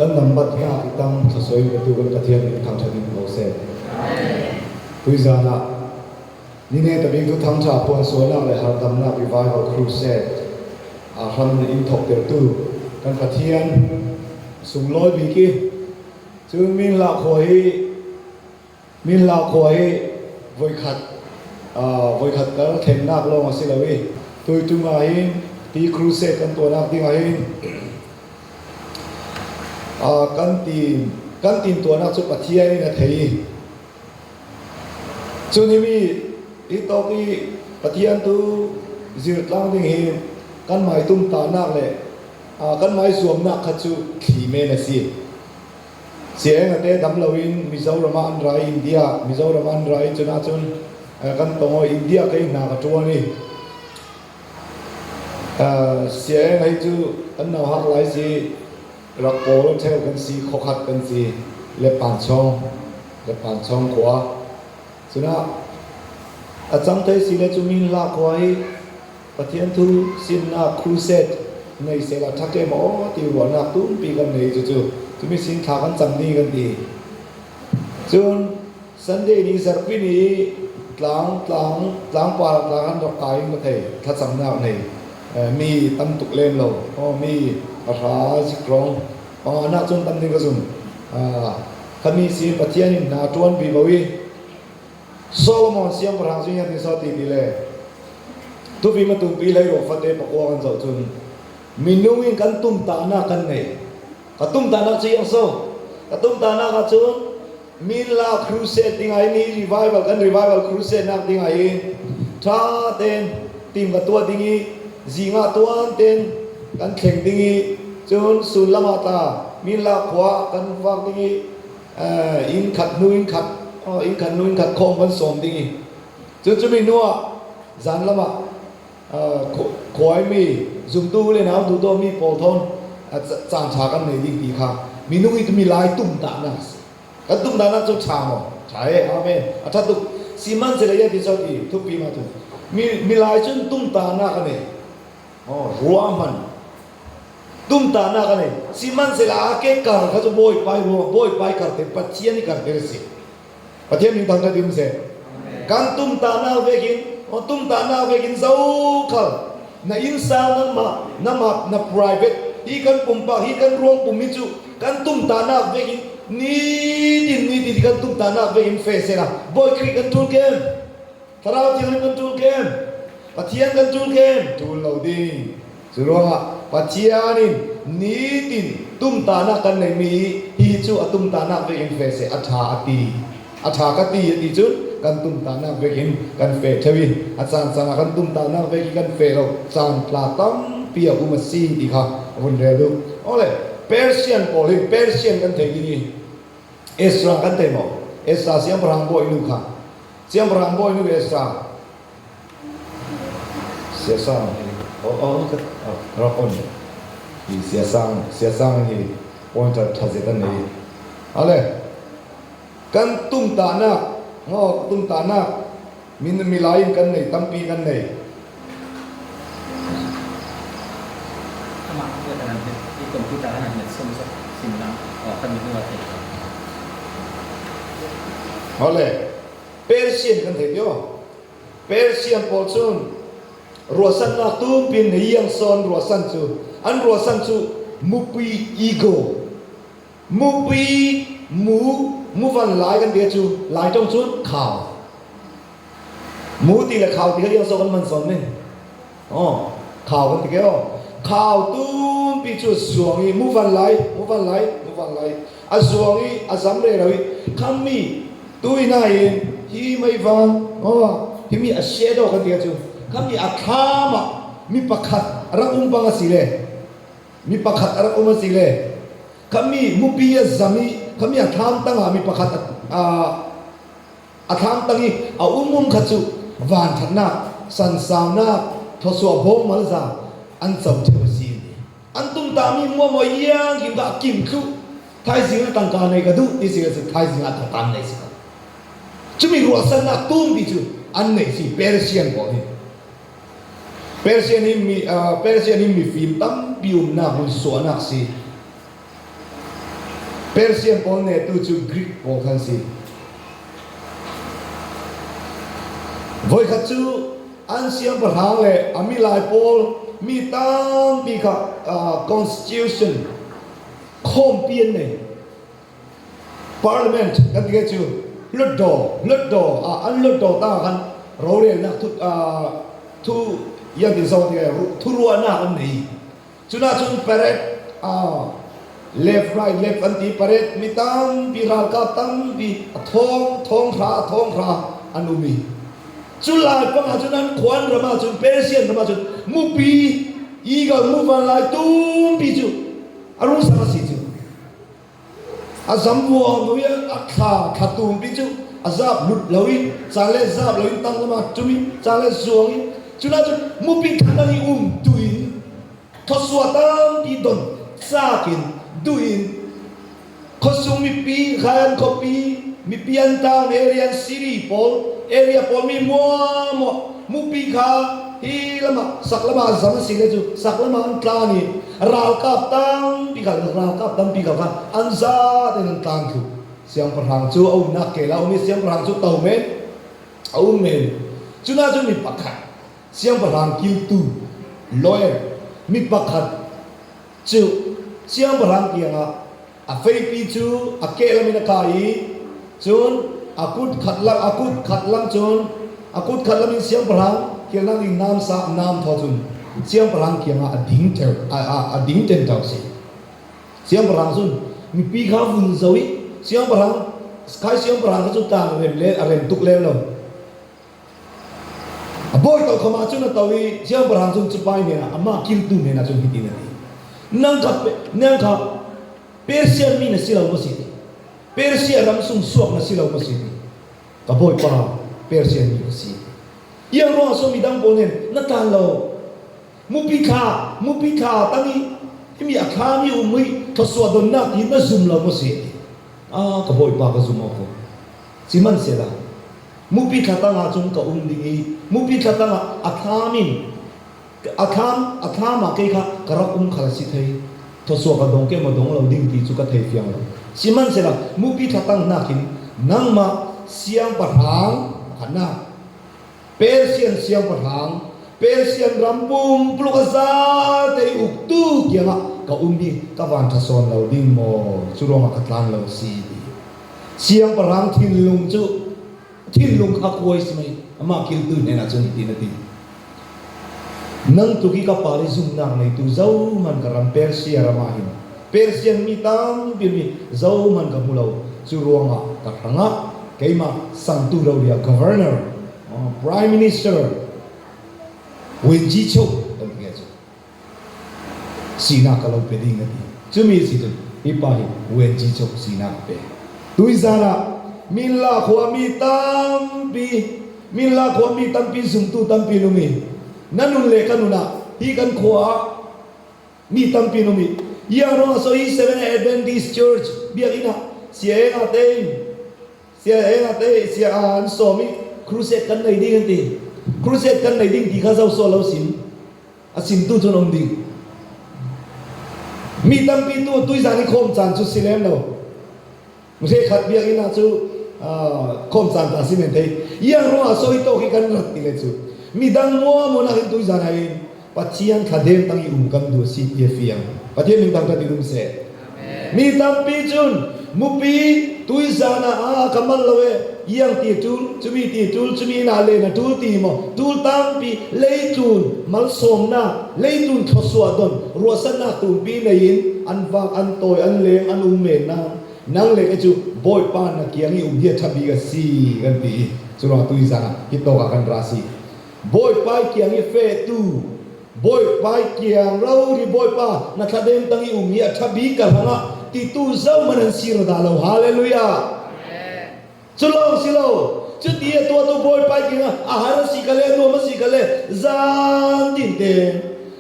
Kan nambat hnak i tang thlasawi petu kan Pathian min thangṭhat in ko seh. Tuizan ah Nine tabik tu thangṭha puansualnak le hardamnak revival crusade aa hram in thawktertu kan Pathian sunglawi bik i cun min hlah khua hi min hlah khua hi voikhat voikhat kar thlennak lawng a si lo i tuitung ah hin ti crusade kan tuahnak ding ah hin kan tin kan tin tuahnak cu Pathian in a thei i Cun himi hi tawk i Pathian tu zirtlang ding hi kan hmai tumtahnak le kan hmai zuamnak kha cu thli men a si. Siang a te dam loin Mizoram ah an ra i India Mizoram ah an ra i cun ahcun kan tong i India kei hna ka ṭuan i siang hei cu kan nau hak lai si rak pawl ṭheo kan si khawkhat kan si le panchong le panchong khua cunah a cang thei si le cu min hla khua hi Pathian thu simnak crusade nei sela ṭhake maw ti ruahnak tumpi kan nei cu cu cumi sin thla kan cam ni kan ti cun Sunday ni zarhpi ni tlang tlang tlangpar tlang an rak kai in ka thei thlacamnak nei mi tam tuk lem lo mi pahra zikrong panga nak cun tam ding ka zum khami si Pathian in hna ṭuan bi bo i Solomon siangpahrang cu hian ti so ti ti le tupi ma tumpi lei ro fate pakua kan zoh cun minung in kan tum ta nak kan nei ka tum ta nak cu yang so ka tum ta nak ah cun Minla crusade ding ai ni revival kan revival crusade nak ding ai tha ten tim ka tua ding i zinga tuan ten kan thleng ding i cun sun lama ta Minla khua kan vak ding i inn khat hnu inn khat inn khat hnu inn khat khom kan sawm ding i cun cumi hnu ah zan lama khuai mi zumtu le nau duhdaw mi pawl thon caan ṭha kan nei ding ti kha minung i mi lai tum ta na si kan tum ta na cu ṭha maw ṭha e amen a ṭha tuk sihmanhsehlaw ya ti so ti thupi ma tu mi mi lai cun tum ta na ka nei oh ruah man tum ta na ka nei sihmanhsehlaw a ke kar kha cu bawi pai ruang bawi pai kar te pathian i kar te si Pathian min thangṭhat um seh. Kan tumtahnak vekin tumtahnak vekin zo khal na innsang nangmah namah na private hi kan pumpak hi kan ruang pum hi cu kan tumtahnak vekin nitin nitin kan tumtahnak vekin fe sela Bawi Khrih kan ṭul kem Thlarau Thianghlim kan ṭul kem Pathian kan ṭul kem ṭul lo ding Cu ruangah Pathian in nitin tumtahnak kan neihmi hi hi cu a tumtahnak vekin fe seh a ṭha a ti. A ṭha ka ti a ti cun kan tumtahnak vekin kan fe ṭheo i a caan caan ah kan tumtahnak vek i kan fe lo caan tla tampi a um a si ti kha a vun rel duh. Awle Persian pawl hi Persian kan thei ding i Ezra kan thei maw? Ezra siangpahrang bawinu kha siangpahrang bawinu Ezra Siasang hi rak on hi siasang siasang hi pointer ṭha zet an nei. Ale kan tumtahnak ngo tumtahnak min milai in kan nei tampi kan nei. Amah kan an i computer an net som sok simna kan mi hnu thei. Hale Persian kan thei tio. Persian pawl cun ruahsannak tumpi in yang sawn ruahsan cu an ruahsan cu mupi ego mupi mu muvan lai kan ti cu lai tong cun khau mu ti le khau ti kha yang saw kan man sawn ning oh khau kan ti ke oh khau tumpi cu suang i muvan lai muvan lai muvan lai a zuang i a zam re lo i khammi tuina in hi meivang oh himi a shadow kan ti cu khammi a thlam ah mi pakhat rak um bang a si le mi pakhat a rak um a si le khammi mupi a zam i khammi a thlam tang ah mi pakhat a a thlam tang i a um um kha cu van thatnak sansaunak thawsuah bawm malza an co theu a si an tumtami muamaw iang kim ka kim thlu thaizing ah tangka nei ka duh ti si ka thaizing ah thatan nei si ko cumi ruahsannak tumpi cu an nei si Persian pawl hi Persian hi mi Persian hi mifim tampi umnak hmun suahnak si. Persian pawl nehtu cu Greek pawl kha an si. Voikhat cu an siangpahrang le a milai pawl mi tampi kha constitution khawmpi an nei. Parliament kan ti cu Hluttaw Hluttaw ah an Hluttaw ta khan rorelnak thu thu yang tin so ti thuruahnak an nei. Cunah cun parade left right left an ti parade mi tampi ralkap tampi a thong thong hra a thong hra an um i cu lai pang ah cun an khuan ram ah cun Persian ram ah cun mupi eagle muvan lai tumpi cu a rung sang a si cu A zam vuang i a thla thla tumpi cu a zap lut lo i ca le zap lo in tang lam ah ṭum i ca le zuang i cuna cun mupi thlan i um tu in thawsua tampi don caak in duh in khuasung mipi khan khuapi mipi an town area an city pawl area pawl mi muamuah mupi kha hi lamah sak lamah zam a si le cu sak lamah an tlan i Ralkap tampi kha ralkap tampi kha khan an za tein an tlang thlu. Siangpahrang cu a umnak kel ah a um i siangpahrang cu to men a um men. Cuna cu mi pakhat siangpahrang kiltu lawyer mi pakhat cu siangpahrang kiangah A feipi cu a kehlam in a kai i cun a kut khat lang a kut khat lang cun a kut khat lam in siangpahrang kirnak ding nam sa nam thaw cun siangpahrang kiangah a ding ter a, a, a ding ten to si. Siangpahrang cun mipi kha vun zo i siangpahrang khai siangpahrang kha cu tlang rem le a rem tuk lem lo. A bawi to kham ah cun a to i siangpahrang cun cupai hnenah amah kiltu hnenah cun hitin a ti: Nang kha nang kha Persia mi na si lo maw si ti? Persia ram sung suak na si lo maw si ti? Ka bawipa Persia mi ka si. Iang ruangah so midang pawl nen na tlan lo. Mupi thla mupi thla tang i himi a thla mi um i thawsuah donnak hi na zum lo maw si ti? Ah ka bawipa ka zum awk ko. Sihmanhsehlaw mupi thla tangah cun ka um ding i mupi thla tangah a thlam in a thlam a thlam ah kei kha ka rak um khal a si thei thawsuah ka dong ke maw dong lo ding ti cu ka thei fiang lo sihmanhsehlaw mupi thla tang nakin nangmah siangpahrang pakhatnak Persian siangpahrang Persian ram pumpuluk a zate i uktu kiangah ka um i ka van ṭha sawn lo ding maw cu ruangah ka tlan lo si ti siangpahrang thinlung cu thinlung kha kuai si mei amah kiltu hnenah cun hitin a ti nang tuk i ka pa le zumhnak neitu zohman ka ram Persia ram ah hin Persian mi tampi mi zohman ka hmu lo cu ruangah ka hrangah keimah sangtu roria governor prime minister Wenji Chuk kan ti cu sinak ka lo pe ding a ti cumi si cun hi pa hi Wenji Chuk sinak pe tuizan ah Minla khua mi tampi Minla khua mi tampi zumtu tampi lumi na nun le ka nun ah hi kan khua ah mi tampi numi Iang so hi Seven Adventist Church biakinn ah sia nga tein sia nga te sia an sawm i crusade kan nei ding an ti crusade kan nei ding ti kha zo so lo sim a simtu cun um ding mi tampi tu tuizan i khawm caan cu si lem lo Hrekhat biakinn ah cu khawm caan ta si men thei iang ruangah soi to khi kan rat ti le cu midang mua mu nak in tuizan ah in Pathian thladem tang i um kan duh si ti a fiang Pathian min thangthat in um seh mi tampi cun mupi tuizan ah a ka mal lo e iang ti tul cumi ti tul cumi na le na tul ti mo tul tampi leitlun malsawmnak leitlun thluachuah don ruahsannak tumpi nei in an vak an tawi an leng an um men na nang le ke cu bawipa na kiang i um hi a ṭha bik a si kan ti i cu ruang tu zan ah hi tawk ah kan ra si bawipa i kiang i fehtu bawipa i kiang rori bawipa na thladem tang i um hi a ṭha bik ka hrang ah ti tu zohman an si ro dah lo hallelujah Cu lawng si lo, cuti a tuahtu Bawipa king ah a har a si kha le a nuam a si kha le zan tin te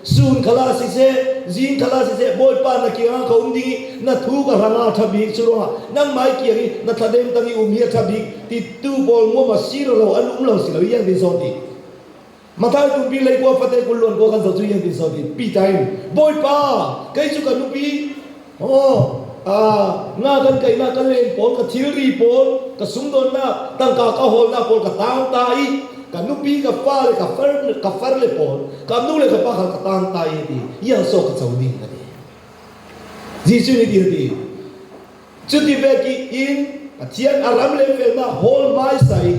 sun khala ah siseh, zing khala ah siseh, Bawipa na kiang ah ka um ding i na thu ka hrang ah a ṭha bik cu ruangah nangmah i kiang i na thladem tang i um hi a ṭha bik ti tu pawl nguam a si lo an um lo si lo i yang tin saw ti. Mathai tumpi leikua fate kulluan kua kan zoh cu yang tin saw ti. Peter in Bawipa kei cu ka nupi oh. Aa, nga kan kaihnak, ka len pawl, ka thilri pawl, ka sumdawnnak, tangka ka hawlnak pawl ka taang ta i ka nupi, ka fale, ka far, ka farle pawl, ka nu le ka pa kha ka taang ta i a ti. Iang sawh ka co ding a ti. Jesuh nih ti a ti. Cuti vek i in Pathian a ram le felnak hawl hmaisa i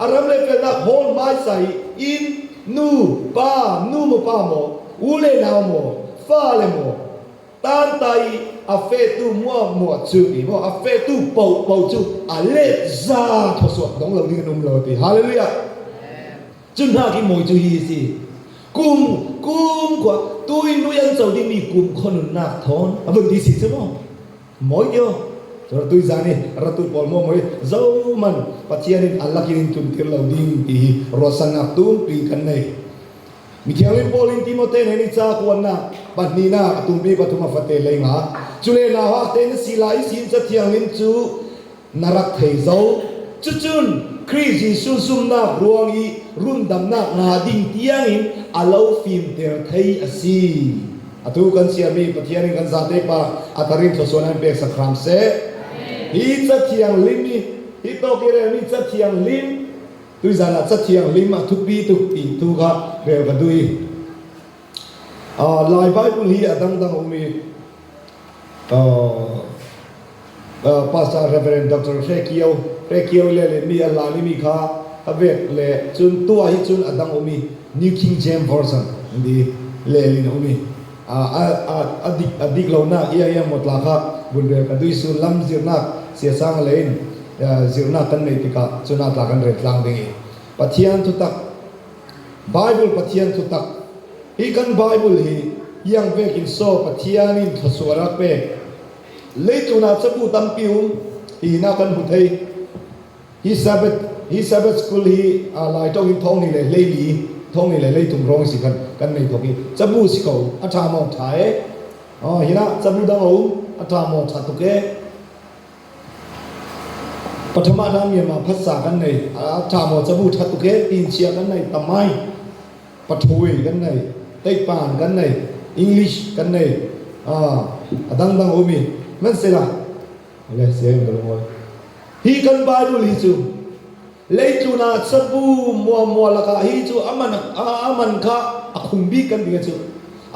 a ram le felnak hawl hmaisa i in nu pa nu maw pa maw u le nau maw fale maw tanta i a fetu muahmuah cu ti maw a fetu paohpaoh cu a let za thawsuah dong lo ding an um lo ti hallelujah cu hna khi mawi cu hi si kum kum khua tui nui an co dingmi kum khonunnak thawn a vun ti si cu maw mawi tio tui zan i ratu pawl maw mawi zo man pathian in Allah in tlun tir lo ding ti hi ruahsannak tumpi kan nei Mithianglim Paul in Timote nen i ca kuannak pahnihnak a tumpi pathum a fate lei nga cule nauhak te na si lai sin cathianglim cu na rak thei zo cucun Khrih Jesuh zumhnak ruang i rundamnak nga ding tiangin a lo fimter thei a si. Atu kan siami Pathian in kan zate pa a tarin thluachuah nan pek sak hram seh. Hi cathianglim hi hi tawk i relmi cathianglim Tuizan ah Cathianghlim a thupi tuk ti tu kha rel ka duh i Lai Bible hi a dangdang a um i Pastor Reverend Dr. Hre Kio Hre Kio le le mi a lali mi kha a vek le cun tuah hi cun a dang um i New King James Version di le lin a um i a dik a dik lo nak ia ia motla kha vun rel ka dui sullam zirnak siasang le in zirnak kan neih tikah cuna tla kan rel tlang ding i Pathian thutak Bible Pathian thutak hi kan Bible hi iang vek in so Pathian in thluachuah rak pek leitu na cabu tampi um hi na kan hmu thei hi Sabbath hi Sabbath school hi lai tong in thong ni le hleili thong ni le leitum rong si kan kan nei thok i cabu si ko a tha maw tha e oh hina cabu dang a um a tha maw tha tuk e Pathum ah Myanmar phatsa kan nei. A ṭha maw cabu ṭha tuk he tin chia kan nei tamai. Pathui kan nei. Teipan kan nei. English kan nei. A dangdang um i hmanhsehla le siang ka lungawi. Hi kan Bible hi cu leitlun ah cabu muamua lakah hi cu aman aman kha a khung bik kan ti cu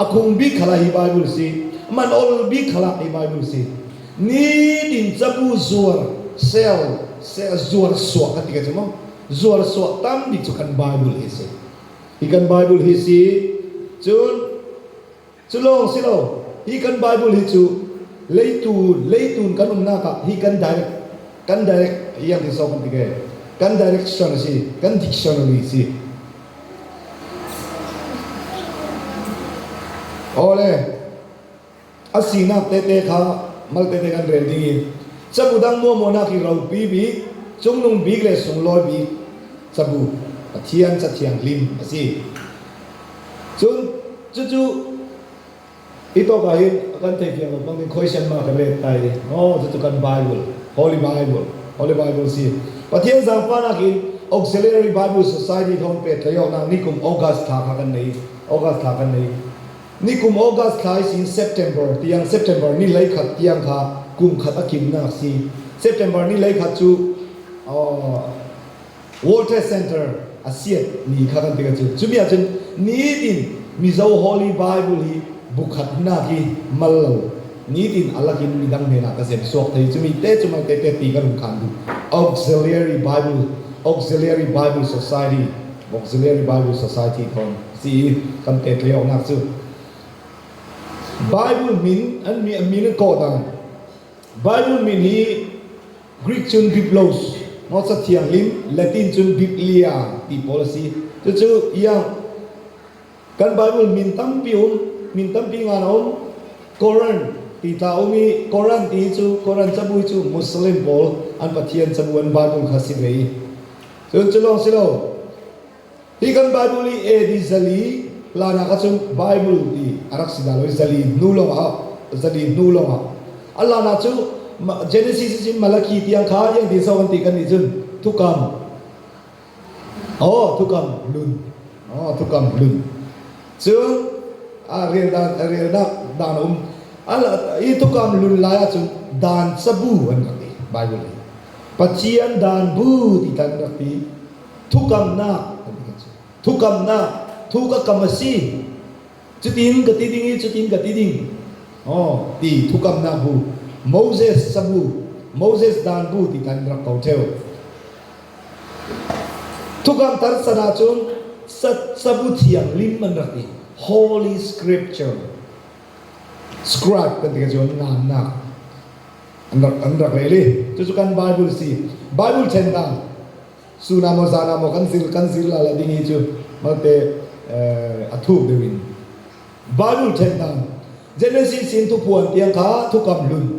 a khung bik khala hi Bible si man ol bik khala hi Bible si nitin cabu zuar sel sel zuar suah kan ti ka cu mo zuar suah tam bik cu kan Bible hi si hi kan Bible hi si cun Cu lawng si lo, hi kan Bible hi cu leitu leitun kan umnak ah hi kan direct kan direct iang ti so kan ti ke kan direction a si kan dictionary a si. Awle a sinak tete kha mal tete kan rel ding i cabu dang muamuanak hi ropi bik cungnung bik le sunglawi bik cabu Pathian cathianghlim a si. Cun cucu hi tawk ah hin a kan theifiang lo bangin khuaisen ma kan let tai i oh cucu kan Bible Holy Bible Holy Bible si Pathian zaangfahnak in Auxiliary Bible Society thawng pet tlayawknak nikum August thla kha kan nei August thla kan nei nikum August thla i sin September tiang September ni hlei khat tiang kha kum khat a kimnak si September ni hlei khat cu World Trade Center a siat ni kha kan ti ka cu cumi ahcun nitin Mizo Holy Bible hi bukhat nak hi mal lo nitin alak in midang hnen ah ka zem suak thei cumi te cu mal te te ti ka rung khan duh Auxiliary Bible Auxiliary Bible Society Auxiliary Bible Society thon si kan te tle nak cu Bible min an mi min an kawh dan Bible min hi Greek cun Biblos, Ngawca Thianghlim, Latin cun Biblia ti pawl a si. Cucu iang kan Bible min tampi um, min tampi ngan a um. Koran ti tla um i Koran ti cu Koran cabu cu Muslim pawl an Pathian cabu an Bible kha si ve i. Cun cu lawng si lo. Hi kan Bible i AD zali hlan ah cun Bible ti a rak si dah lo i zali hnu lawngah zali hnu lawngah a hlan ah cu Genesis in Malaki tiang kha yang ti so kan ti kan nih cun thukam oh thukam hlun oh thukam hlun cun a rel dan a relnak dan a um. I thukam hlun lai ahcun dan cabu an rak ti Bible hi. Pathian dan bu ti kan rak ti. Thukamnak kan ti kan cu. Thukamnak thu ka kam a si. Cutin ka ti ding i cutin ka ti ding. Oh, ti thukamnak bu. Moses cabu, Moses dan bu ti kan rak ko theo. Thukam tar san ahcun cabu thianghlim an rak ti. Holy Scripture. Scribe kan ti ka cun ngannak an rak an rak rel i cucu kan Bible si. Bible then dang suna maw zana maw kan zir kan zir la la ding hi cu malte a thuk deuh in Bible then dang Genesis in thupuan tiang kha thukam hlun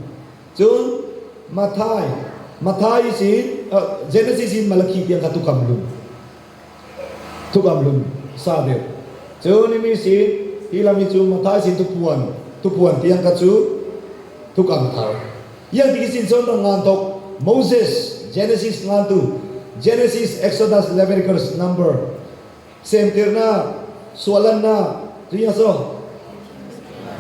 Cun Matthai, Matthai si Genesis in Malakhi tiang kha tukam lung tukam lung sa deuh. Cun imi si hi lam hi cu Matthai sin tupuan tupuan tiang kha cu tukam thar. Yang ti sin cun rang ngan tok Moses Genesis ngan tu Genesis Exodus Leviticus Number Semtirnak, sualannak, tuya so.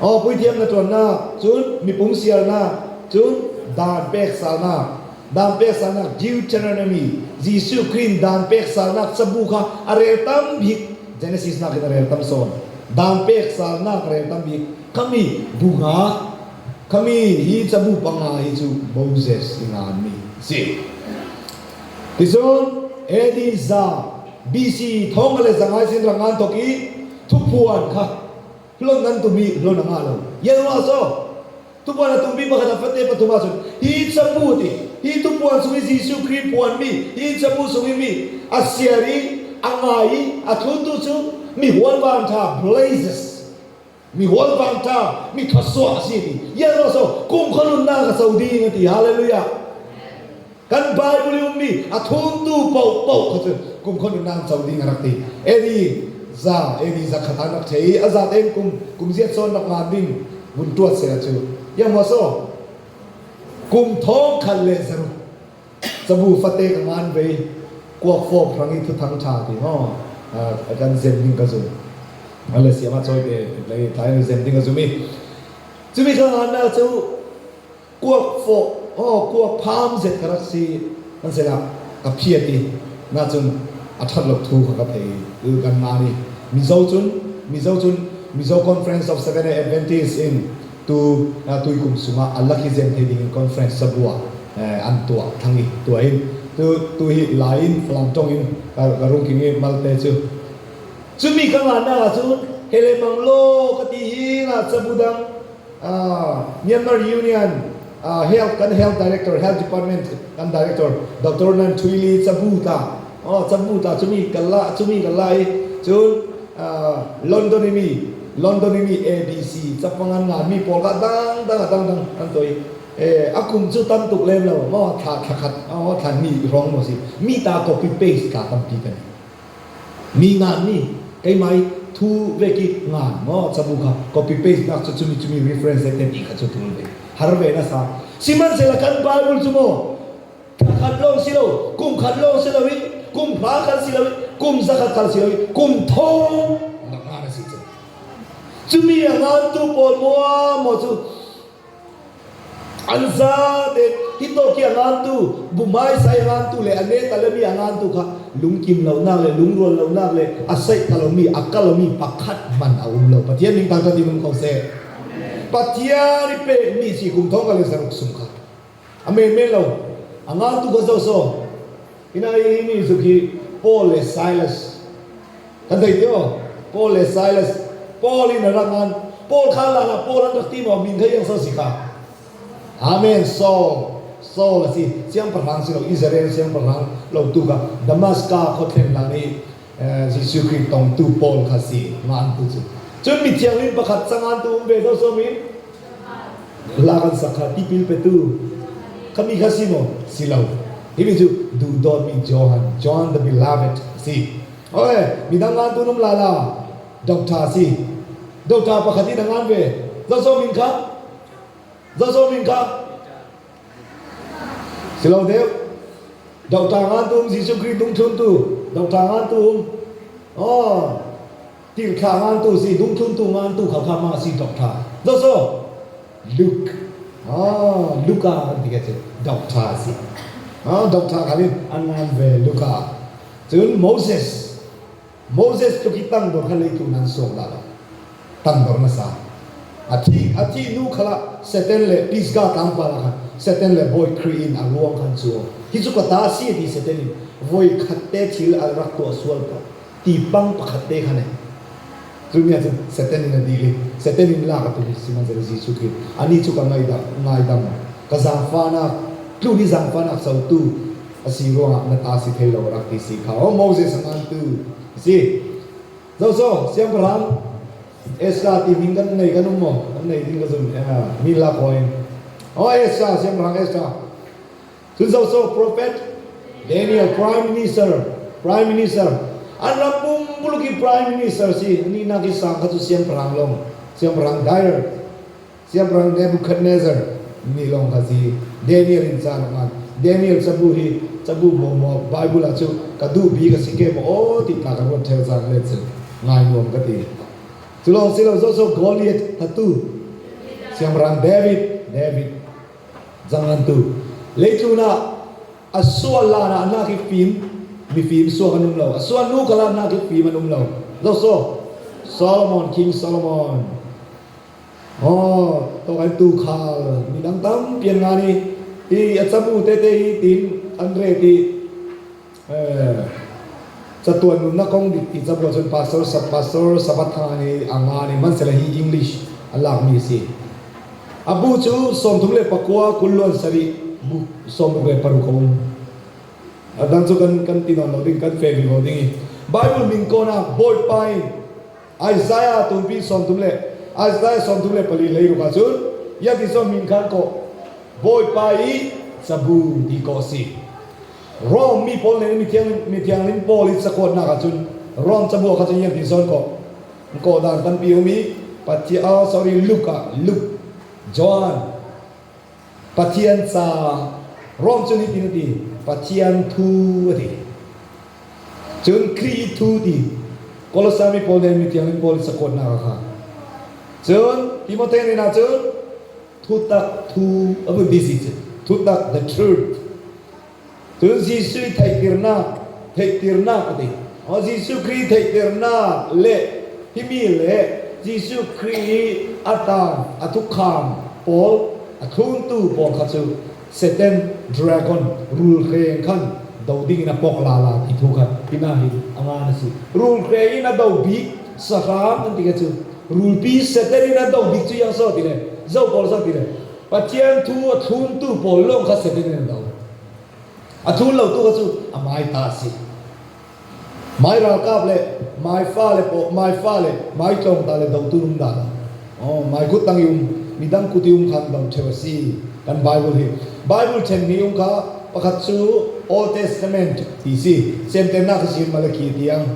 Oh, puithiam na ṭuannak, cun mipum siarnak, cun dan pek salnak, dan pek salnak Deuteronomy, Jesuh Khrih dan pek salnak cabu kha a rel tam bik Genesis nakin a rel tam sawn. Dan pek salnak a rel tam bik. Khami bu nga, khami hi cabu panga hi cu Moses i nganmi si. Ticun AD za BC thong le zangai sin rang an thok i thuphuan kha hlon an tum i hlon a ngah lo. Yanwa so thupuan a tummi pakhat a fate pathum ahcun hi cabu ti hi thupuan sung i Jesuh Khrih phuanmi hi cabu sung i mi a siar i a ngai i a thluntu cu mi hualvan tha blazes mi hualvan tha mi thasuah a si ti yanwa so kum kholunnak a co ding a ti hallelujah Kan Bible i ummi a thuntu paohpaoh kha cu kum khua nunnak co ding a rak ti. Edi za edi za khat an rak thei i a za tein kum kum ziat sawn rak ngan ding vun tuat seh cu yang maw so kum thong khat le zaruk cabu fate ka ngan ve kuak fawp hrang i thuthang tha ti ho kan zem ding ka zum ale siama choi te lei tlai zem ding ka zum i chumi ka ngan na cu Kuak fawh aw kuak pham zet ka rak si kan sinah ka phiat i nacun a ṭhat lo thu kha ka thei i kan ngan i Mizo cun Mizo cun Mizo Conference of Seventh Day Adventist in tu tuikum sungah a laki zem thei ding in conference sabua an tuah thang i tuah in tu tu hi lai in Falam tong in ka rung king i malte cu cumi ka ngan na cun hele mang lo ka ti hi na cabu dang Myanmar Union Health kan Health Director Health Department kan Director Dr. Nan Thui Li cabu ta oh cabu ta cumi kala cumi kala i cun London mi London mi ABC capangan nga mi pawl ka dang dang dang dang an toi eh akum cu tam tuk lem lo mo thla thla khat oh thla ni rong mo si mi ta copy paste ka tampi kan Mi ngan mi keimah i thu ve ki ngan maw cabu kha copy paste nak cu cumi cumi reference te ti kha cu tul ve har ve na sa sihmanhsehlaw kan Bible cu maw thla khat lawng si lo kum khat lawng si lo i kum hra khat si lo i kum zakhat khat si lo i kum thong rak ngan a si cu cumi a ngantu pawl maw maw cu An zate hi tawki a ngantu, bumai sai a ngantu le a net a lemi a ngantu kha lungkim lonak le lungrual lonak le a saih ta lomi a kal lomi pakhat hmanh a um lo. Pathian min thangṭhat in um ko seh. Pathian i pekmi si kum thong ka le zaruk sung kha. A men men lo. A ngantu kha zo so. Ina i mi zuk hi Paul le Silas Kan thei tio. Paul le Silas. Paul in a rak ngan. Paul kha lan ah Paul an rak ti maw min thei yang so si kha. Amen. Saul. Saul a si. Siangpahrang si lo Israel siangpahrang lo tu kha Damascus khua lan i Jesuh Khrih tongtu Paul kha si ngan tu cu. Cun mithiang in pakhat cangan tu um ve zo so min la kan sak kha tipil petu khami kha si maw si lo hi mi cu duhdawtmi Johan John the beloved si Oi, midang ngan tu num la la. Doctor si. Doctor pakhat in a ngan ve. Zozo min kha? Zozo min kha? Si lo deuh. Doctor ngan tu um Jesuh Khrih dungthlun tu. Doctor ngan tu um. Oh, tilthla ngan tu si, dungthlun tu ngan tu kha kha ma si doctor. Zozo. Luke. Ah, Luka kan ti ka cu doctor a si. Ah, doctor kha in an ngan ve Luka. Cun Moses. Moses tluk i tangdor kha leitu nan sawk dah lo. Tangdor nasa. A thi a thi nu khala Satan le Pisgah tlangpal ah khan Satan le Bawi Khrih in a ruang khan cu hi cu ka ta si ti Satan in voi khat te thil a rak tuah sual ti pang pakhat te khan cu mi ahcun Satan in a dil i Satan in lak a tum sihmanhsehlaw Jesuh Khrih anih cu ka ngaidam ka zaangfahnak tlun i zaangfahnak cotu a si ruangah na ta si thei lo rak ti si kha o Moses a ngantu si zoso siangpahrang Ezra ti min kan nei kan um maw kan nei ding ka zum mi la koin o Ezra siangpahrang Ezra Cun zoso prophet Daniel prime minister prime minister an ram pumpuluk i prime minister si ani nak i sang kha cu siangpahrang long siangpahrang Darius siangpahrang Nebuchadnezzar ni long kha si Daniel in caan ngan Daniel cabu hi cabu mo mo Bible ah cu ka duh bi ka si ke mo o ti ta ka ruat theu cang le cu ngai nuam ka ti cu lawng si lo zoso Goliath tatu siangpahrang David David Zangantu leicun ah a sual lan ah nak i fim mifim suak an um lo. A sual nu kal ah nak i fim an um lo. Zoso Solomon King Solomon oh to kan tu khal mi dang tampi an ngan i hi a cabu tete hi tin an re ti Catuan nunnak kong dik ti cabu ahcun Pastor Pastor Sabatha nih a nga nih hmanhsehlaw hi English a lakmi a si. A bu cu 39 kulluan sarih bu 66 a um. A dang cu kan kan ti nawn lo ding kan fe ko ding i Bible min ko nak Bawipa in Isaiah tumpi 30 le Isaiah 34 lei ruk ahcun ya ti so min khan ko Bawipa i cabu ti ko si. Rom mi pawl nih mithiang mithianghlim Paul i cakuatnak ahcun Rom cabua kha cun iang ti zawn ko ko dan tampi um i Pathian oh sorry Luke ah Luke John Pathian ca Rom cu hitin a ti Pathian thu a ti cun Khrih thu ti Kolosai mi pawl nih mithianghlim Paul i cakuatnak ah kha cun Timote nih ah cun thutak thu a vun ti si cu thutak the truth cun Jesuh theihtirnak theihtirnak a ti o Jesuh Khrih theihtirnak le himi le Jesuh Khrih i a tang a thukham pawl a thluntu pawl kha cu Satan dragon rulhreng khan do ding in a pok la la ti thu kha hina hi a ngan a si rulhreng in a do bik sahrang an ti kha cu rulpi Satan in a do bik cu yang so ti le zo pawl so ti le Pathian thu a thluntu pawl lawng kha Satan in a do a thlun lo tu kha cu a mai ta si mai ralkap le mai fa le po mai fa le mai tlawng ta le do tu num da oh mai kut tang um midang kuti um khan do theu si kan Bible hi Bible then mi um kha pakhat cu Old Testament ti si semternak sin Malaki tiang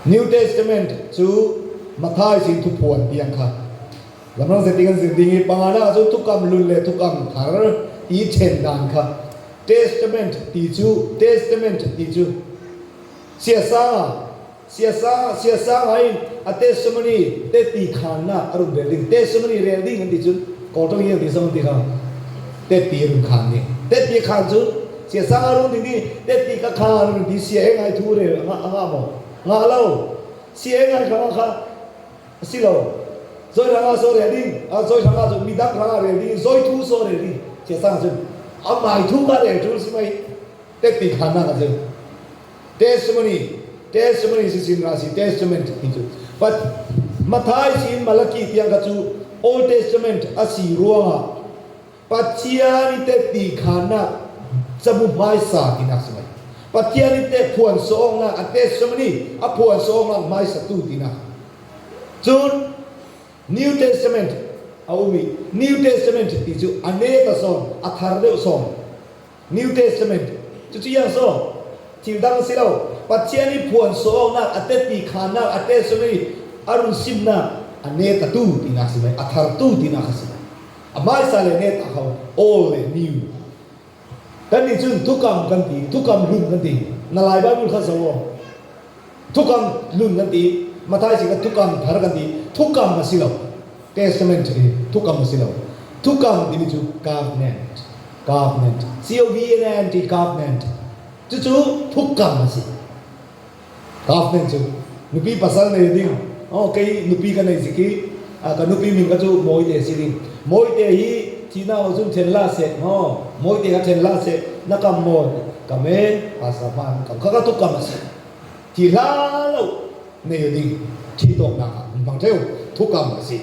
New Testament cu Matthai sin thuphuan tiang kha lamrang zeti kan zir ding i pangana cu thukam lun le thukam thar ti then dan kha Testament ti cu Testament ti cu siasa siasa siasa ngai a testimony te ti khan na arun rel ding testimony rel ding an ti cun kawltong hian ti zong ti kha te ti run khan ni te ti khan cu siasa arun ding ni te ti ka khan arun ti sia e ngai thu rel anga anga mo nga lo sia e ngai kha kha si lo zoi ranga so rel ding a zoi ranga cu midang ranga rel ding zoi thu so rel ding siasa cun amai thu ka rel tul si mai te ti khan na ka cun testimony testimony si sin ra si testament ti cu but Mathai sin Malaki tiang ka cu Old Testament a si ruangah Pathian i te ti khannak cabu hmaisa tinak si mai Pathian i te phuan sawngnak a testimony a phuan sawngnak hmaisa tu tinak cun New Testament a um i New Testament ti cu a ne ta sawn a thar deuh sawn New Testament cucu yang so thil dang si lo Pathian i phuan sawngnak a teti khannak a testimony a run simnak a ne ta tu tinak si mai a thar tu tinak a si mai a hmaisa le net a hau old le new kan nih cun thukam kan ti thukam hlun kan ti na lai bible kha zo thukam hlun kan ti mathai sing thukam thar kan ti thukam a si lo. Testament hi thukam a si lo. Thukam timi cu covenant, covenant, C-O-V-E-N-A-N-T, covenant. Cucu thukam a si. Covenant cu nupi pasal nei ding. Oh, kei nupi ka nei zik i ka nupi min ka cu Mawite si ding. Mawite hi thina o cun then la seh. Oh, Mawite ka then la seh. Na kam maw? Kam e, pasa hmaan kam. Khaka thukam a si. Thi hlah lo nei ding thi tawknak ah an hmang theo thukam a si.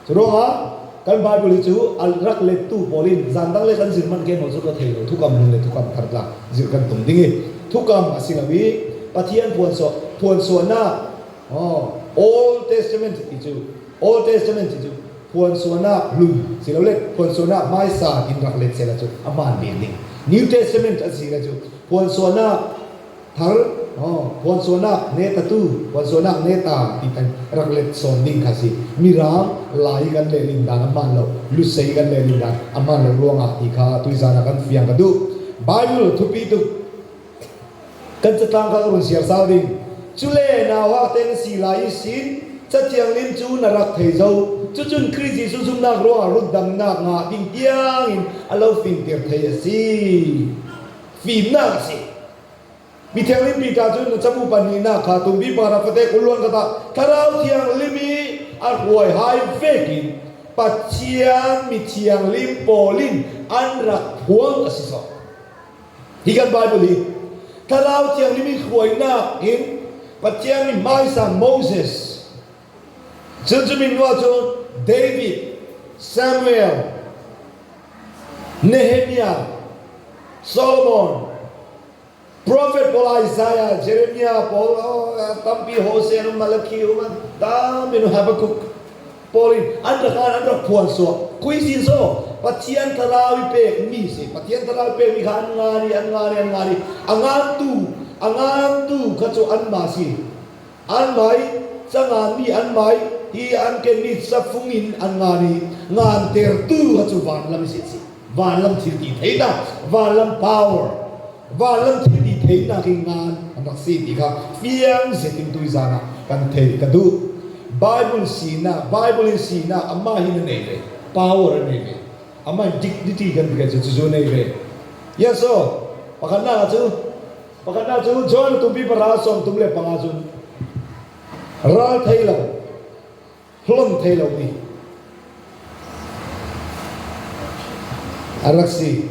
Cu ruangah kan Bible hi cu a rak lettu pawl in zan dang le kan zir man ke maw cu ka thei lo thukam hlun le thukam thar tla zir kan tum ding i thukam a si lo i Pathian puan puan suahnak oh, Old Testament ti cu Old Testament ti cu puan suahnak hlun si lo le puan suahnak hmaisa in rak let sela cu a hmaan bik ding New Testament a si le cu puan suahnak thar puansuanak ne tatu puansuanak ne ta ti kan rak let sawn ding kha si mirang lai kan le ling dan aman lo lusei kan le ling dan aman lo ruangah ti kha tuizan ah kan fiang ka duh Bible thupi tuk kan catlang kha run siar sal ding cule nawa ten si lai sin cathiang lim cu na rak thei zo cucun Khrih Jesuh zumnak ruangah rundamnak nga ding tiang in alo fimtir thei a si fimnak a si Mithianghlim Peter cu na cabu pahnihnak kha tumpi para fate kulluan kha tah Thlarau Thianghlim i a hruai hai vekin Pathian mithianghlim pawl in an rak phuang a si sawh. Hi kan Bible hi Thlarau Thianghlim i hruainak in Pathian mi hmaisa Moses cun cu min hnuah cun David, Samuel, Nehemiah, Solomon, Prophet pawl Isaiah, Jeremiah pawl tampi Hosea um Malachi um tampi nu Habakkuk pawl in an rak an rak phuan suak kuisin so Pathian thlarau i pek mi si Pathian thlarau i pek mi kha an ngan i an ngan i an ngan i a ngantu a ngantu kha cu an ma si An mai cangan mi an mai hi an kenmi cafung in an ngan i ngantertu kha cu vanlam si si vanlam thil ti theihnak vanlam power vanlam thil ti theihnak in ngan an rak si ti kha fiang zetin tuizan ah kan thei ka duh Bible sinak Bible in sinak amah hin a nei ve power a nei ve amah dignity kan ti kan cu cu nei ve yes so pakhatnak cu Pakhatnak cu John tumpi pahra 35 cun ral thei lo, hlon thei lo mi a rak si.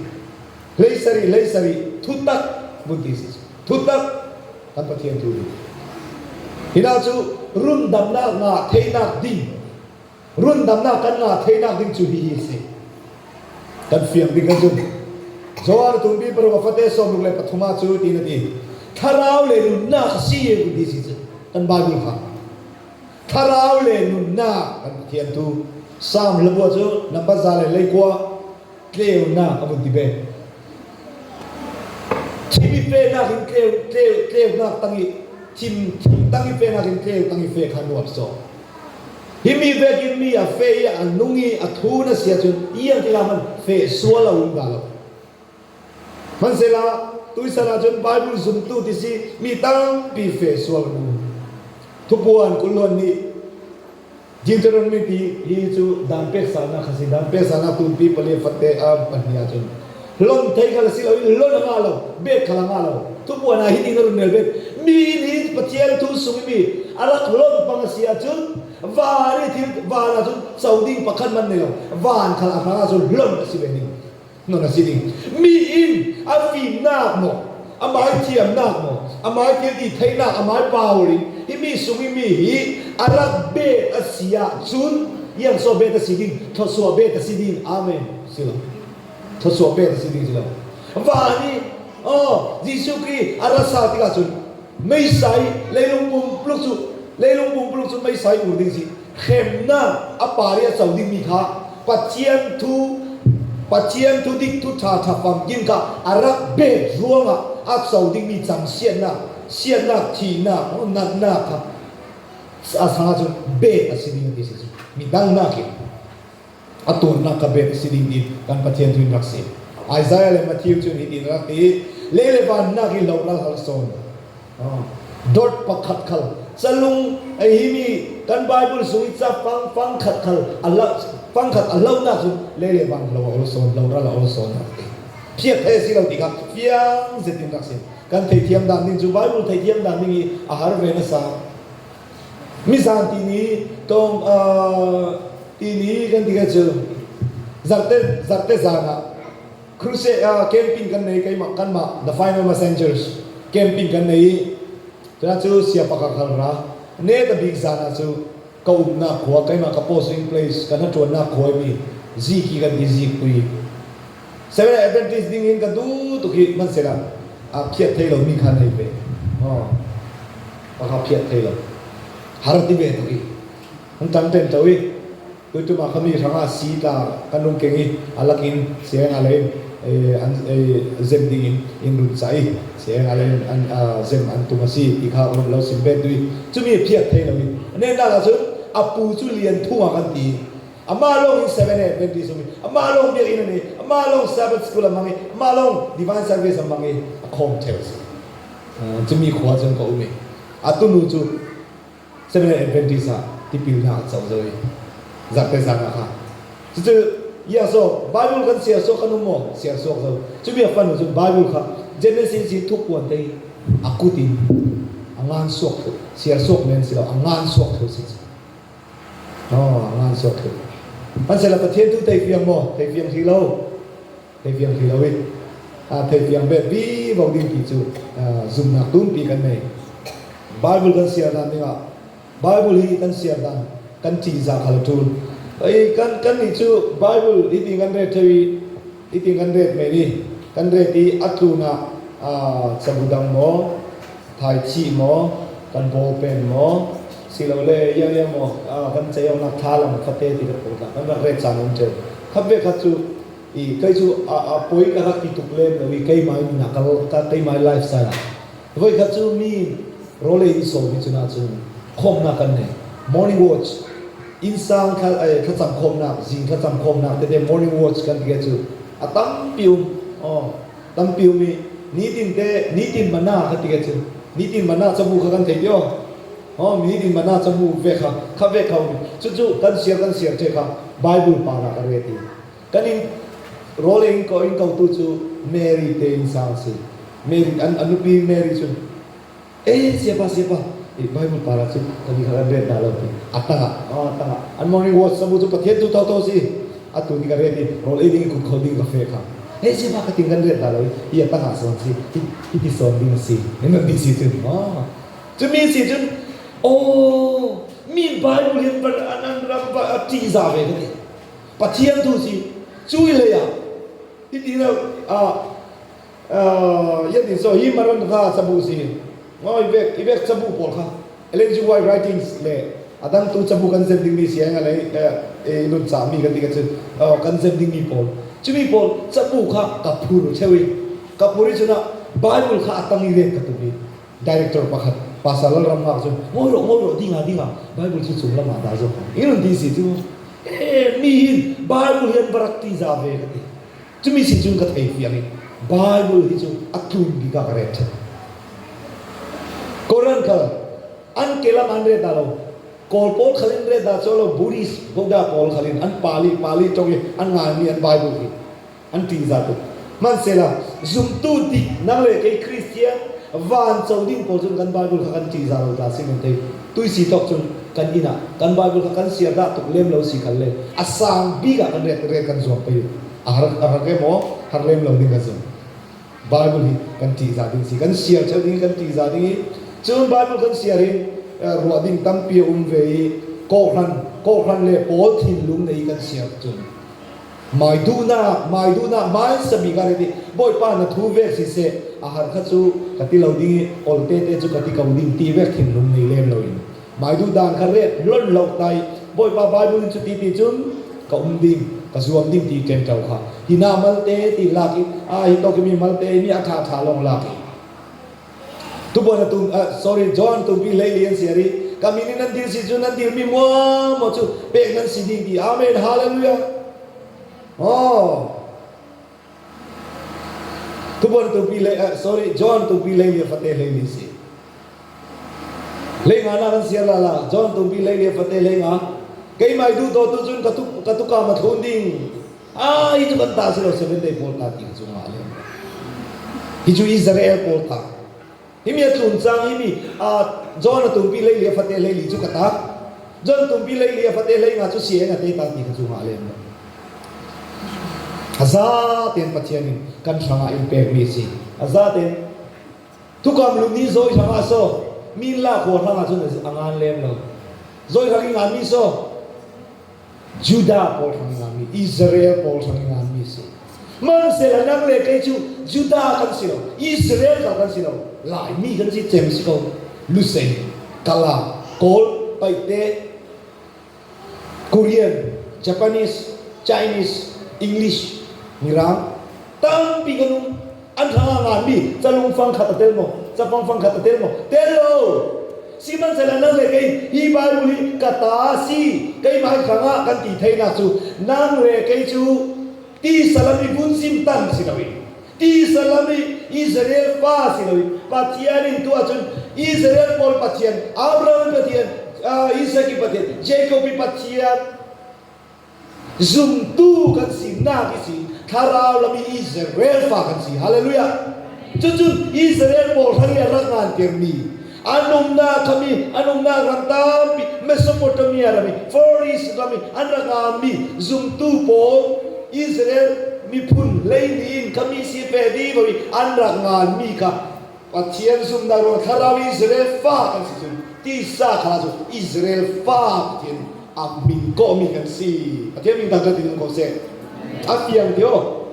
Hlei sarih hlei sarih thutak vun ti si. Thutak kan Pathian tu. Hina cu rundamnak nga theihnak ding Rundamnak kan ngah theihnak ding cu hihi a si. Kan fiang ding kan zumh. Johan tumpi paruk a fate 63 ah cu tin a ti. Thlarau le nunnak a si kun ti si cu kan Bible kha. Thlarau le nunnak kan Pathian tu Psalm hlabua cu number 109 tleunak a vun ti ve. Thim i fenak in tleu tleu tleunak tang i thim thim tang i fenak in tleu tang i fe kha nuam sawh. Hi mi vekin mi a fe i a nung i a thu na si ahcun iang ti man fe sual a um dah lo. Hmanhsehlaw tuisan ahcun Bible zumtu ti si mi tampi fe sual an um. Thupuan kulluan nih Deuteronomy ti hi cu dan pek salnak kha si dan pek salnak tumpi pali fate a pahnih ahcun lon thei khal si lo in lon a ngah lo bet khal a ngah lo thupuan ah hi ding a run rel bet mi nih Pathian thu sung mi a rak lon pang a si ahcun van i thil van ahcun co ding pakhat man nei lo van khal a hrang ahcun lon a si ve ding non a si ding mi in a fimnak maw amai thiamnak maw amai thil ti theihnak amai power in hi mi sung i mi hi a rak bet a si ahcun iang so bet a si ding thawsuah bet a si ding amen si lo thawsuah bet a si ding si lo van i oh Jesuh Khrih a rasa tikah cun meisai leilung pumpuluk cu leilung pumpuluk cu meisai ur ding si hremnak a par i a co dingmi kha Pathian thu Pathian thu dik thu ṭha ṭha famkim kha a rak bet ruangah a co dingmi cang siannak siannak thihnak natnak kha a sang ahcun bet a si ding ti si mi dang nakin a tuannak kha bet a si ding ti kan Pathian tu in rak si Isaiah le Matthew cu hitin rak ti le le van nak i lo ral hal sawn dot pakhat khal calung ai hi mi. Kan Bible sung i ca fang fang khat khal a lo fang khat a lohnak cu lei le vang lo a ol sawn lo ral a ol sawn a ti. Phiat thei a si lo ti kha fiang zet in rak si. Kan theithiam dan ding cu Bible theithiam dan ding i a har ve nasa. Mizan ti ni tong ti ni kan ti ka cu zarte zarte zan ah crusade camping kan nei keimah kanmah the final messengers camping kan nei i Cuna cu siapaka khal ra. Ne ta bik zan ah cu ka umnak khua keimah ka posting place ka hnaṭuannak khua mi ziki kan ti zikpui. Seventh Adventist ding in ka duh tuk hi hmanhsehlaw a phiat thei lo mi kha nei ve. Oh, ka phiat thei lo. Har ti ve tuk hi. An tam ten to i Tuitum ah kha mi hrangah sii tla kan rung keng i a lakin sianginn lei an zem ding in in run cah i sianginn lei an zem an tum a si ti kha run lo sim bet dui cumi phiat thei lo in nennak ah cun a pu cu lian thung ah kan ti amah lawng in seven Adventist um i amah lawng biakinn an i amah lawng Sabbath school a hmang i amah lawng divine service a hmang i a khawm theo si cumi khua cun ka um i atu nu cu Seventh Adventist ah tipil hna an co zau i zarhte zan ah kha cucu ia so Bible kan siar suak kan um maw siar suak zo cu bia fanu cu Bible kha Genesis hi thukpuan te a kut in a ngan suak thu siar suak men si lo a ngan suak thu si oh a ngan suak thu an sela Pathian tu thei fiang maw thei fiang thi lo thei fiang thi lo i thei fiang bet vi vo ding ti cu zumnak tumpi kan nei Bible kan siar dan dingah Bible hi kan siar dan kan ṭihzah khal a ṭul. Ei kan kan nih cu Bible hi ti kan ret theu i hi ti kan ret men i kan ret i a tlun ah cabu dang maw thaichih maw kan ballpen maw silole iang iang maw kan ceiawnak thlalang fate ti kan put kan rak ret caan um ṭheu. Khat ve khat cu i kei cu a poi ka rak ti tuk lem lo i keimah in na kal keimah lifestyle ah Voikhat cu mi rawlei in sawm hi cun ahcun khawmnak kan nei. Morning watch innsang thlacam khawmnak zing thlacam khawmnak tete morning watch kan ti cu a tampi um. Oh, tampi um i nitin te nitin mana kha ti cu nitin mana cabu kha kan thei ti oh. Oh, nitin mana cabu ve kha kha ve kha um. Cucu kan siar kan siar che kha Bible pa ra ka re ti. Kan in rawl in ko in kotu cu Mary te in sang si. Mary an an nupi Mary cu eh siapa siapa i Bible para cu kan i kan ret da lo ti atanga oh atanga an morning watch samu cu Pathian tu to to si atu ni ka ret i rawl ei ding kut khol ding ka fe kha eh siapa ka ting kan ret da lo i atanga son si hi ti son ding si nan ti si cun oh cu mi si cun oh mi Bible hin an an ram a ti za ve ka ti Pathian tu si cui lei ah hiti lo yan din so hi maran kha cabu si ngoi vek i vek cabu pawl kha Ellen G. White writings le adang tu cabu kan zem dingmi si nga lei e nun ca mi kan ti ka chu kan zem dingmi pawl chumi pawl cabu kha ka phur chewi ka phur i chuna Bible kha atang i ret ka tu bi Director pakhat pasal ram ngak cu ngoi rawh ngoi rawh dinga dinga Bible cu cung lam ah dah zo in ti si cu eh mi hin Bible hi an barak ti za ve ka ti cumi sin cun ka thei fiang i Bible hi cu a tlun bik ah ka ret than Koran khal an ke lam an ret dah lo Kawl pawl khal in ret dah cho lo Buddhist Buddha pawl khal in an Pali Pali tong i an ngai mi an Bible hi an ṭihzah tuk. Hmanhsehlaw zumtu dik nang le kei Kristian van co ding pawl cun kan Bible kha kan ṭihzah lo ta si men thei. Tuisi tawk cun kan inn ah kan Bible kha kan siar dah tuk lem lo si khal le a sang bik ah kan ret ret kan zuam pei. A har a har em maw har lem lo ding kan zum. Bible hi kan ṭihzah ding si. Kan siar cheu ding kan ṭihzah ding i cun Bible kan siar in ruah ding tampi a um ve i kawhhran kawhhran le pawl thinlung nei kan siar cun Mai duhnak, mai duhnak, mai sami ka ti. Bawipa na thu vek siseh, a har kha cu ka ti lo ding i ol te te cu ka ti ko ding ti vek thinlung nei lem lo in. Mai duh dan kha ret lon lo tai. Bawipa Bible in cu ti ti cun ka um ding, ka zuam ding ti ṭem ṭo kha. Hi na mal te ti lak i, a hi to mi mal te mi a ṭha ṭha long lak i. Tubuan tum sorry John tumpi hlei li an si ari ka min in nan dil si cu nan dil mi mua maw cu pek nan si ding ti amen hallelujah oh tubuan tumpi hlei sorry John tumpi hlei li fate hlei li si. Hleinga na kan siar la la, John tumpi hlei le fate hleinga. Keimah i duh dawtu cun ka tuk ka tukam a thlun ding. Ah, hi cu kan ta si lo Seven Day pawl ta ti cu ngah le. Hi cu Israel pawl ta. Hi mi a tlun cang hi mi John a tumpi hlei le fate hlei li cu ka ta. John tumpi hlei le fate hlei nga cu si a te ta ti ka cu ngah lem lo. A za tein Pathian in kan hrangah in pekmi si. A za tein Thukam lung nih zawi hrangah so min la khua hrangah cun a ngan lem lo. Zawi hrang i nganmi so Judah pawl hrang i nganmi, Israel pawl hrang i nganmi si. Hmanhsehlaw nang le kei cu Judah kan si lo, Israel kha kan si lo, Laimi kan si cem si ko. Lusei, Kala, Kawl, Paihte, Korean, Japanese, Chinese, English, Mirang tampi kan um. An hrang ah nganmi calung fang khat a tel maw? Cafang fang khat a tel maw? Tel lo. Sihmanhsehlaw nang le kei hi Bible hi ka ta si keimah hrang ah kan ti theinak cu nang le kei cu ti salam i vun sim tang si loin ti salam i Israel fa si loin Pathian in tu ahcun Israel pawl Pathian Abraham Pathian Isaac i Pathian Jacob i Pathian zumtu kan sinak hi si thlarau lam i Israel fa kan si hallelujah cucu Israel pawl hrang i a rak ngan tirmi an umnak khami an umnak ram tampi Mesopotamia ram i Far East ram i an rak nganmi zumtu pawl Israel miphun hleini in khami si fe di i an rak nganmi kha Pathian zumnak ruang thlarau Israel fa kan si cun tisa kha cu Israel fa Pathian a min kawhmi kan si. Pathian min thangṭhat in um ko seh. A fiang ti aw.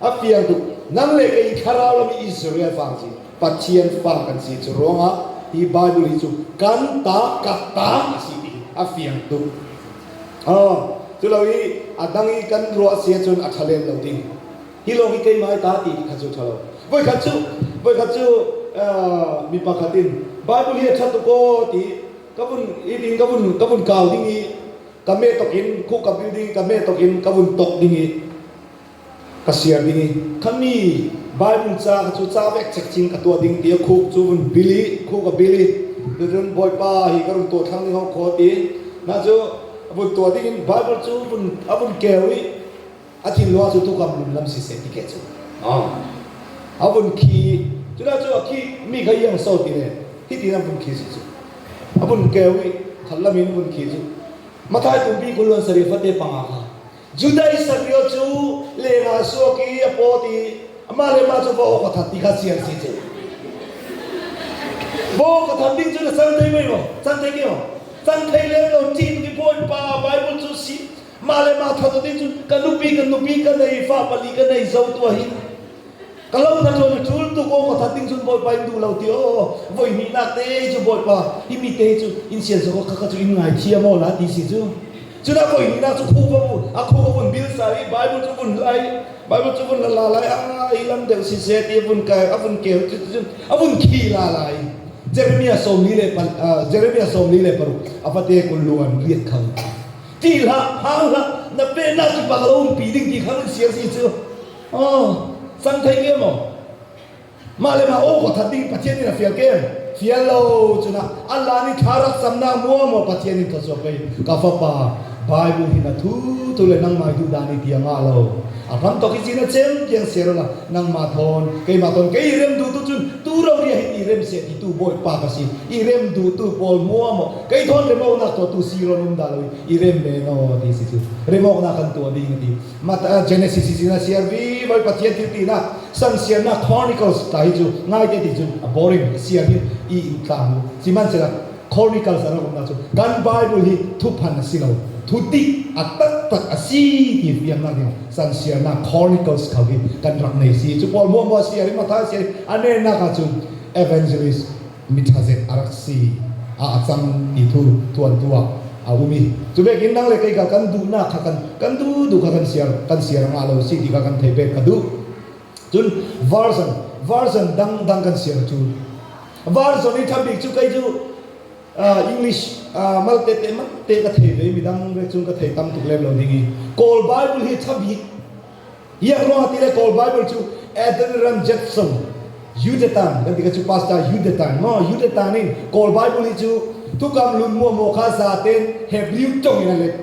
A fiang tuk. Nang le kei thlarau lam i Israel fa kan si. Pathian fa kan si. Cu ruangah hi Bible hi cu kan ta ka ta a si ti a fiang tuk. Oh, cu lo i a dang i kan ruah si ahcun a ṭha lem lo ding. Hi lawng hi keimah i ta ti kha cu ṭha lo. Voikhat cu voikhat cu mi pakhat in Bible hi a ṭha tuk aw ti ka vun i ding ka vun ka vun kau ding i ka me tok in khu ka bil ding ka me tok in ka vun tok ding i ka siar ding i khami Bible ca ka cu ca vek cek cing ka tuah ding ti a khuk cu vun bil i khu ka bil i cun Bawipa hi ka run tuah thlang ding ho kho ti na cu vun tuah ding in Bible cu vun a vun keu i a thinlung ah cu tukam lunglam siseh ti ke cu a vun khi cuna cu a khi mi kha iang so ti le hi ti an vun khi si cu a vun keu i khat lam in vun khi cu Mathai tumpi kulon sarih fate panga kha Judah Isariot cu lengah suak i a paw ti amah le mah cu va awk a that ti kha siang si cu bo ka that ding cu na cang thei mei maw cang thei ke maw cang thei lem lo ṭih tuk i Bawipa Bible cu si Mah le mah that ding cun ka nupi ka nupi ka nei fa pali ka nei zo tua hi ka lo na tuan tul tu ko ka that ding cun bawipa in duh lo ti o voi hnih nak te cu bawipa hi mi te cu in sian so ka ka cu in ngai thiam o la ti si cu cuna voi hnih nak cu khu ka bu a khu ka vun bil sa i bible cu vun lai bible cu vun la la lai a i lam deuh si se ti vun kai a vun keu cu cun a vun khi la lai Jeremiah sawmli le Jeremiah 46 a fate kullu an riat kho Ti hlah, hang hlah, na pehnak cu pa ka lo umpi ding ti kha nan siar si cu. Oh, sang thei ke maw? Mah le mah aw ka that ding Pathian in a fial kem. Fial lo cuna Allah nih thla rak camnak mua maw Pathian in thawchuak pei ka fapa Bible hi na thu tu le nangmah duh dan i tia nga lo. A ram tok i cin a cem tiang siar la nangmah thawn keimah thawn kei rem duh tu cun tu ro ria hi i rem se ti tu bawipa ka si i rem duh tu pawl mua maw kei thawn remawknak tuah tu si ron um dah lo i rem ve no ti si cu remawknak kan tuah ding ti mat Genesis sin a siar vi voi Pathian thil ti na san siar na Chronicles ta hi cu ngai te ti cun a boring siar hi i in tlang sihmanhsehlaw Chronicles a rak um na cu kan Bible hi thuphan a si lo thu dik a taktak a si ti fiangnak ding san siarnak Chronicles khau hi kan rak nei si cu Paul muah muah siar i Matthai siar i a nak ah cun evangelist miṭhazet a rak si a a cang ti thu tuan tu ah a um i cu vekin nang le kei kha kan duhnak kha kan kan duh duh kha kan siar kan siar nga lo si ti kha kan thei pek ka duh cun version version dang dang kan siar cu version i ṭha bik cu kei cu English mal te te mat te ka thei ve mi dang ve cun ka thei tam tuk lem lo ding i Kawl Bible hi ṭha bik Hiak ruangah ti le Kawl Bible cu Adoniram Judson. Yudetan kan ti kha chu Pastor Yudetan maw Yudetan in Kawl Bible hi chu thukam lun muah muah kha za ten Hebrew tawng in a let.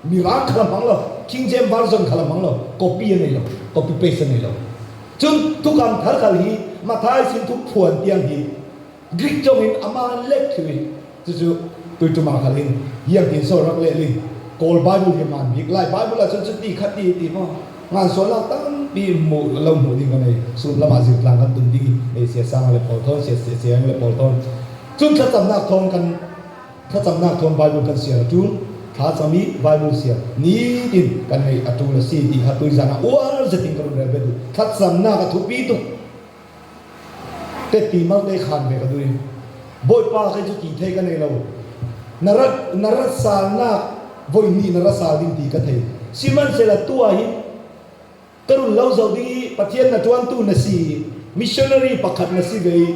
Mirang kha la hmang lo, King James Version kha la hmang lo, copy a nei lo, copy paste a nei lo. Cun thukam thar khal hi Matthai sin thu phuan tiang hi Greek tawng in ama an let thlu i cucu tuitum ah khal in iang tin so rak leh ling Kawl Bible hi man bik Lai Bible ah cun cuti khat ti ti maw ngan sualnak tampi hmuh lo hmuh ding ka nei sun lam ah zirtlang kan tum ding i sia sang le pawl thawn sia sia le pawl thawn cun thlacamnak thawng kan thlacamnak thawng Bible kan siar a ṭul thla cam i Bible siar nitin kan neih a ṭul a si ti kha tuizan ah uar zetin ka run rel ve duh thlacamnak a thupi tuk Tetti malte khaan ve ka duh i Bawipa kei cu ti thei ka nei lo. Na rat na rat salnak voi hnih na ra sal ding ti ka thei. Sihmanhsehlaw tu ah hin ka run lo zoh ding i Pathian na ṭuantu na si i missionary pakhat na si ve i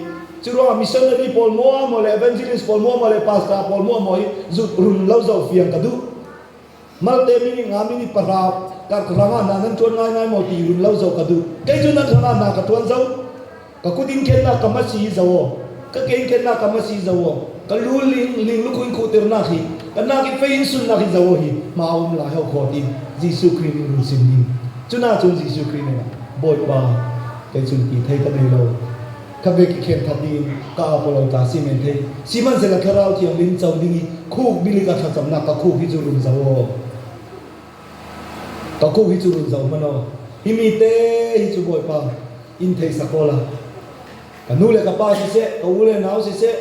cu ruangah missionary pawl muamuah le evangelist pawl muamuah le pastor pawl muamuah hi zu run lo zoh fiang ka duh. Malte minute nga minute pahra kar hrang ah hna nan ṭuan ngaingai maw ti run lo zoh ka duh. Kei cu nan hrang ah hna ka ṭuan zo. Ka kut in khennak ka masi zo aw. Ka ke in khennak ka masi zo aw. Ka lu ling ling lukhu in khuhtirnak hi ka nak in fei in sunnak hi zo aw hi ma um lai ho khaw ti Jesuh Khrih nih run sim ding. Cuna cun Jesuh Khrih nih Bawipa kei cun ti thei ka nei lo. Ka ve ki khen that ding ka au ko lo ta si men thei. Sihmanhsehlaw Thlarau Thianghlim co ding i khuk bili ka thlacamnak ka khuk hi cu run zo aw. Ka khuk hi cu run zo hmanh aw. Hi mi te hi cu Bawipa in thei sak aw la. Ka nu le ka pa siseh, ka u le nau siseh,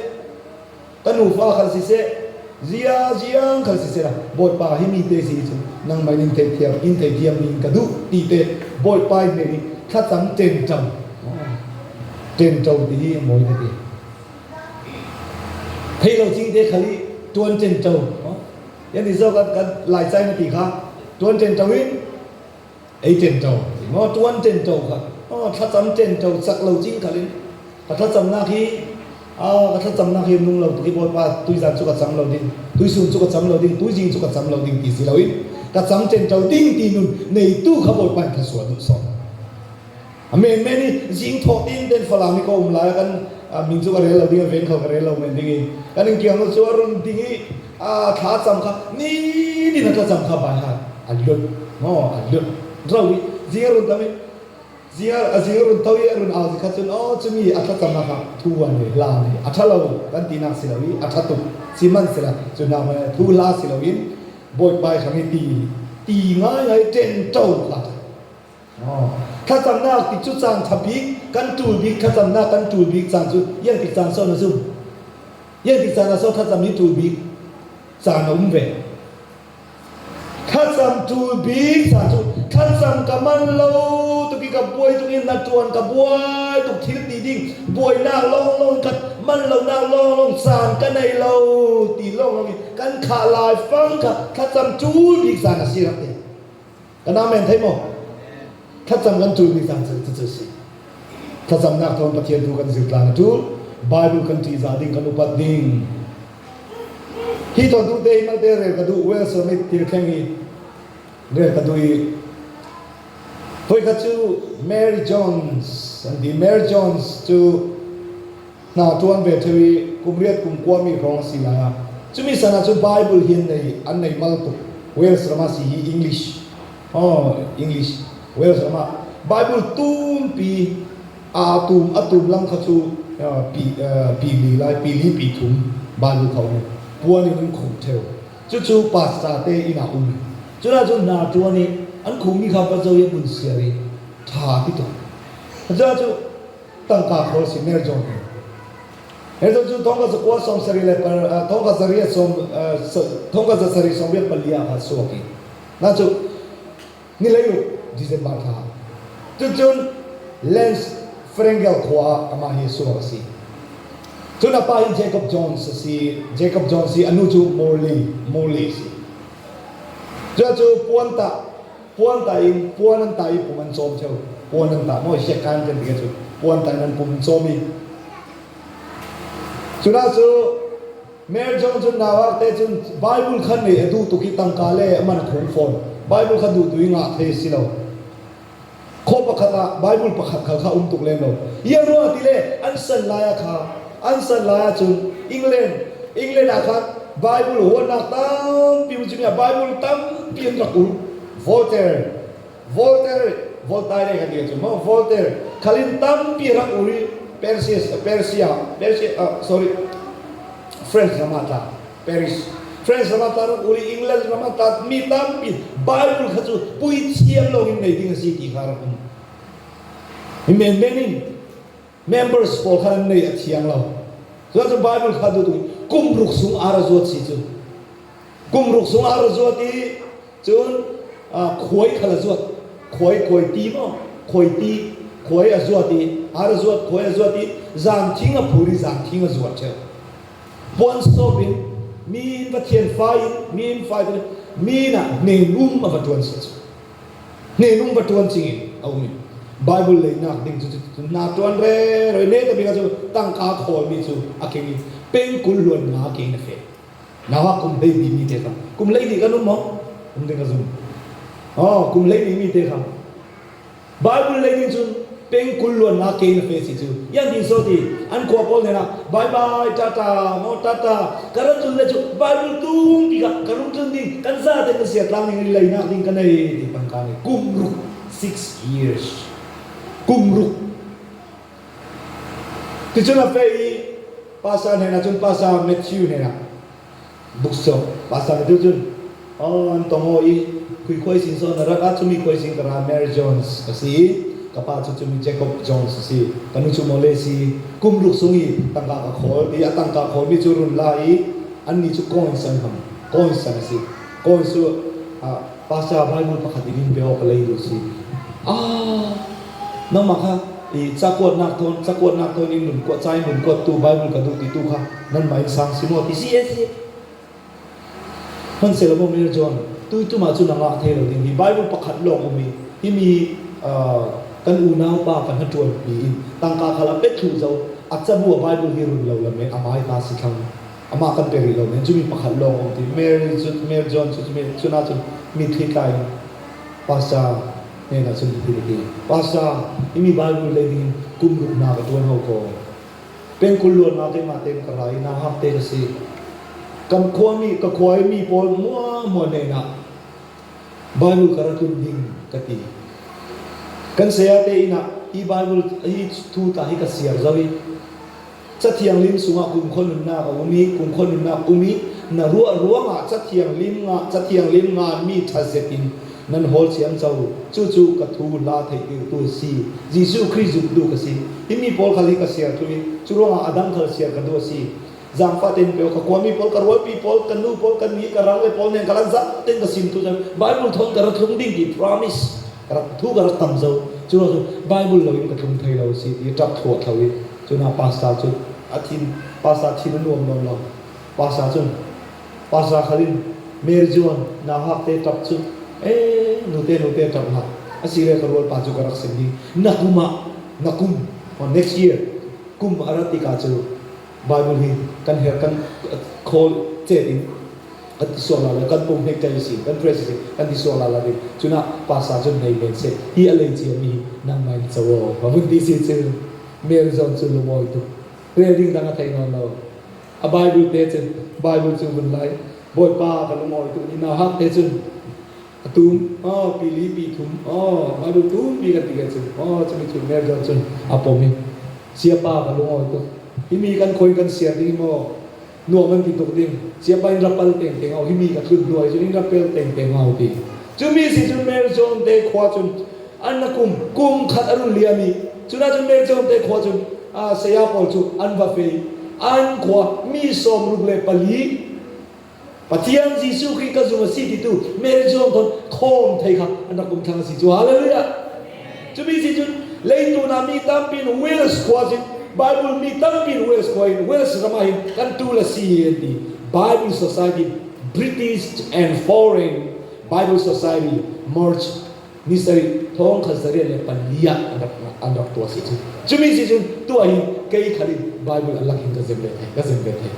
ka nufa khal siseh, zia ziang khal siseh la Bawipa hi mi te si cu nangmah in theithiam in theithiam ning ka duh ti te Bawipa in nih thlacam ṭenṭo ṭenṭo ti hi a mawi ka ti. Thei lo cing te khal i tuan ṭenṭo yan ti zo kan kan lai cai na ti kha tuan ṭenṭo in ei ṭenṭo maw tuan ṭenṭo kha oh thlacam ṭenṭo cak lo cing khal in ka thlacamnak hi ah ka thlacamnak hi nung lo tuk i Bawipa tuizan cu ka cam lo ding tuisun cu ka cam lo ding tuizing cu ka cam lo ding ti si loin ka cam ṭenṭo ding ti nun neitu kha Bawipa in thlasua duh sawm A menmen i zing thawh tin ten Falam i ka um lai kan min cu ka rel lo ding a veng kho ka rel lo men ding i kan in kiang cu a run ding i a thla cam kha ni din a thlacam kha bai ha a lut no a lut ro i zing a run tam i zing a zing a run tho i a run au kha cun oh cumi a thlacam na kha thu an ne hla ne a tha lo kan ti nak si lo i a tha tuk sihmanhsehla cu na thu hla si lo in bawipa hrang i ti ti ngai ngai ṭen ṭo kha Thlacamnak ti cu caan ṭha bik kan ṭul bik thlacamnak kan ṭul bik caan cu iang tik caan so na zum. Iang tik caan ah so thlacam hi ṭul bik caan a um ve. Thlacam ṭul bik caan cu thlacam ka man lo tuk i ka buai tuk in na ṭuan ka buai tuk thil ti ding buainak lawnglawng ka man lonak lawnglawng caan ka nei lo ti lawnglawng i kan khah lai fang kha thlacam ṭul bik caan a si rak ti. Kan amen thei maw? Thlacam kan ṭulmi caan cu cucu a si. Thlacamnak thawng Pathian thu kan zirtlang a ṭul. Bible kan ṭihzah ding, kan upat ding. Hi thawngtu te hi malte rel ka duh Wells ram i thil thleng hi rel ka duh i voikhat cu Mary Jones an ti. Mary Jones cu hna ṭuan ve ṭheu i kum riat kum kua mi hrawng a si lai ah cumi san ah cun Bible hi an nei an nei mal tuk Wales ram ah si hi English oh English Wales ram ah Bible tumpi aa tum a tum lam kha cu pi pi li lai pi li pi thum Bible kha um puan in an khumh ṭheu cucu pastor te inn ah um cuna cun hna ṭuan i an khummi kha va zo i mun siar i ṭha ti tuk cuna cu tangka khawl si mer John hi He cu thongka zakua sawm sarih le thongka zariat sawm thongka zasarih sawmriat pali ah kha suak i na cu ni lei December thla cucun Lance Frengel khua ah amah hi suak a si cun a pa hi Jacob Jones a si Jacob Jones hi a nu cu Morley Morley a si cu cu puan tah Puan tah in puan an tah i pum an cawm theo. Puan an tah maw hiakkan kan ti cu puan tah in an pum an cawm i cuna cu Mary John cun nauak te cun Bible khan nih a duh tuk i tangka le a man a khung fawn. Bible kha duh tu i ngah thei si lo. Khaw pakhat ah Bible pakhat khal kha um tuk lem lo. Ia ruang ti le an san lai ah kha an san lai ahcun England England ah khan Bible huatnak tampi um cumi ah Bible tampi an rak ul. Voltaire Voltaire Voltaire kan ti cu maw Voltaire khalin tampi rak ul i Persia Persia Persia sorry French ram ah tla Paris France ram ah tla rak ul i England ram ah tla mi tampi Bible kha cu puithiam lo in nei ding a si ti kha rak um. Hi menmen in members pawl kha an nei a thiang lo. Cun Bible kha duh tu kum ruk sung ara zuat si cu. Kum ruk sung ara zuat i cun khuai kha la zuat. Khuai khuai ti maw? Khuai ti khuai a zuat i ara zuat khuai a zuat i zan thing a phur i zan thing a zuat theo. Puan sawp in mi in Pathian fa in mi in fa in mi na hnenum a va ṭuan si cu. Hnenum va ṭuan cing in a um i Bible lei nak ding cu cu na ṭuan re re ne te bik cu tangka khawl mi cu a keng i pengkul luan nga ke in a fe. Na kum hlei hnih mi te kha kum hlei hnih kan um maw? Um ding ka zum. Oh, kum hlei hnih mi te kha Bible lei ning cun pengkul luannak ke na fe si cu yan din so ti an khua pawl hnenah bye bye tata mo tata ka rat tlun le cu Bible tung pi ka ka rung tlun ding kan za te kan sia tlang ning lei nak ding ka nei ti tangka nei kum ruk 6 years kum ruk ticun a fe i pastor hnenah cun pastor Matthew hnenah Buksawk pastor Matthew cun an tong i khui khuai sin so na rak ah cumi khuai sin ka ra Mary Jones ka si ka pa cu cumi Jacob Jones a si ka nu cu mawle si kum ruk sung i tangka ka khawl i a tangka khawl mi cu run la i annih cu coins an hmang coins an si coins cu pastor Bible pakhat in pe awk ka lei duh si ah nangmah kha i cakuatnak thawn cakuatnak thawn in run kuat ca in run kuattu Bible ka duh ti tu kha nanmah in sang si maw ti si si hmanhsehlaw maw Mary John tuitum ah cun a ngah thei lo ding hi Bible pakhat lawng um i himi kan unau pa kan hna pi in tangka khal a pet thlu zo a cabu a Bible hi run lo la men amai ta si thlang amah kan pe rih lo men cumi pakhat lawng um ti Mary cu Mary John cu cuna cun mitthli tla in pastor hnenah cun hitin a ti, Pastor, himi Bible lei ding kum ruk hna ka ṭuan hau ko. Pengkul luannak keimah tein ka ra i nauhak te ka si. Kan khuami, ka khua i mi pawl muahmuah hnenah Bible ka ra tlun ding ka ti. Kan saya te inn ah hi Bible hi thu ta hi ka siar zau i Cathianglim sungah kumkhua nunnak a um i kumkhua nunnak um i na ruah ruangah cathianglim nga cathianglim nganmi ṭhatzet in nan hawl thiam co. Cucu ka thu hla theihtirtu a si. Jesuh Khrih zumtu ka si. Hi mi pawl khal hi ka siar thlu i cu ruangah a dang khal siar ka duh a si. Zaangfah tein pe ka kuami pawl, ka rualpi pawl, ka nu pawl, ka ni, ka rang le pawl nen ka lan zat tein ka sim tu cun Bible thawn ka ra thlung ding ti promise ka rak thu ka rak tam zo. Cu ruang cun Bible loin ka tlung thei lo si ti ṭap thluah thlo i Cun a pastor cu a thin pastor thin a nuam nawn lo. Pastor cun pastor khal in Mary Joan nauhak te ṭap cu ee nute nute ṭap hlah asi le ka rual pa cu ka rak sim hi na kum ah na kum or next year kum a rat tikah cu Bible hi kan her kan khawl cet in kan ti suak la la kan pum hnek ṭai si kan press si kan ti suak la la ding cunah pastor cun nei men seh hi a lei cia mi nangmah in co aw va vun ti si cu Mary zong cu lungawi tuk. Rel ding dang a thei nawn lo. A Bible te cun Bible cu vun lai. Bawipa ka lungawi tuk ni na hak te cun a tum oh pi li pi thum oh Bible tum pi kan ti ke cun oh cumi cu Mary zong cun a pom i siapa ka lungawi tuk. Hi mi kan khoi kan siar ding maw nuam an ti tuk ding siapa in rapal teng teng au hi mi ka tlun hnuai cun in rapel teng teng au ti cumi si cun Mary John te khua cun an na kum kum khat a run liam i cuna cun Mary John te khua cun saya pawl cu an va fe an khua mi 64 Pathian Jesuh Khrih ka zum a si ti tu Mary John thon khawm thei kha an rak um thlang a si cu hallelujah cumi si cun leitu na mi tampi in Wales khua cun Bible mi tampi in Wales khua in Wales ram ah hin kan tu la si an ti Bible Society British and Foreign Bible Society March ni sarih thong khat 84 ah an rak an rak tuah si cu cumi si cun tuah hi kei khal in Bible an lak in ka zem ve thei ka zem ve thei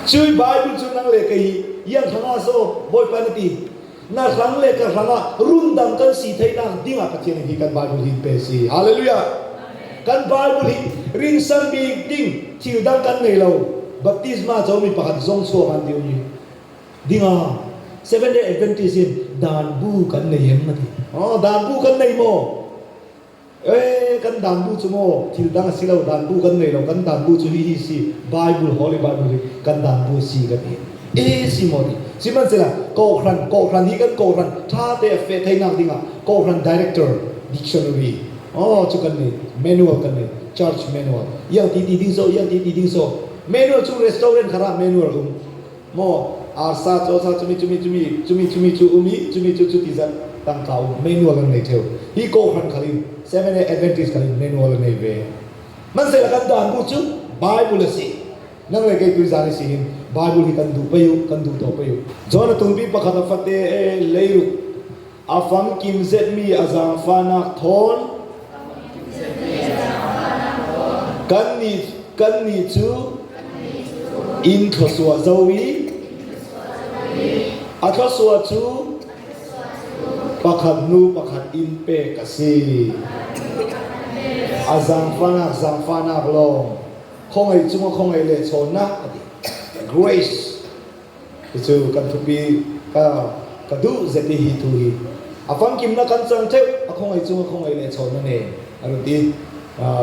Cui Bible cu nang le kei hi iang thanga so Bawipa na ti. Na hrang le ka hrang ah rundang kan si theihnak ding ah Pathian hi kan Bible hi in pe si. Hallelujah. Kan Bible hi rinsan bik ding thil dang kan nei lo. Baptisma co mi pakhat zong chuak an ti um i ding ah Seventh Day Adventist in dan bu kan nei em ati. Oh, dan bu kan nei maw? Ee, kan dan bu cu maw thil dang a si lo, dan bu kan ngei lo, kan dan bu cu hihi si, Bible, Holy Bible hi kan dan bu a si kan ti. Ee si maw ti. Sihmanhsehlaw kawhhran, kawhhran hi kan kawhhran ṭha te a feh theinak dingah kawhhran director dictionary oh cu kan nei, manual kan nei, church manual. Iang ti ti ding so, iang ti ti ding so. Manual cu restaurant kha rah manual um. Maw arsa cawsa cumi cumi cumi cumi cumi cu um i cumi cu cuti zat tangka um manual an nei theo hi kawhhran khal in Seventh Day Adventist khal in manual an nei ve hmanhsehlaw kan dan bu cu Bible a si nang le kei tuizan i si hin Bible hi kan duh pei u kan duh to pei u John a tungpi pakhat a fate e leiruk a famkim zetmi a zaangfahnak thawn kannih kannih cu inn thluasuah zo i a thluasuah cu pakhat hnu pakhat in pek a si. A zaangfahnak zaangfahnak lawng khawngaih cungah khawngaih le chawnnak a ti. Grace Cucu kan thupi ka ka duh zet i hi thu hi a famkimnak kan cang ṭheu a khongai cung a khongai le chawn na ne a run ti.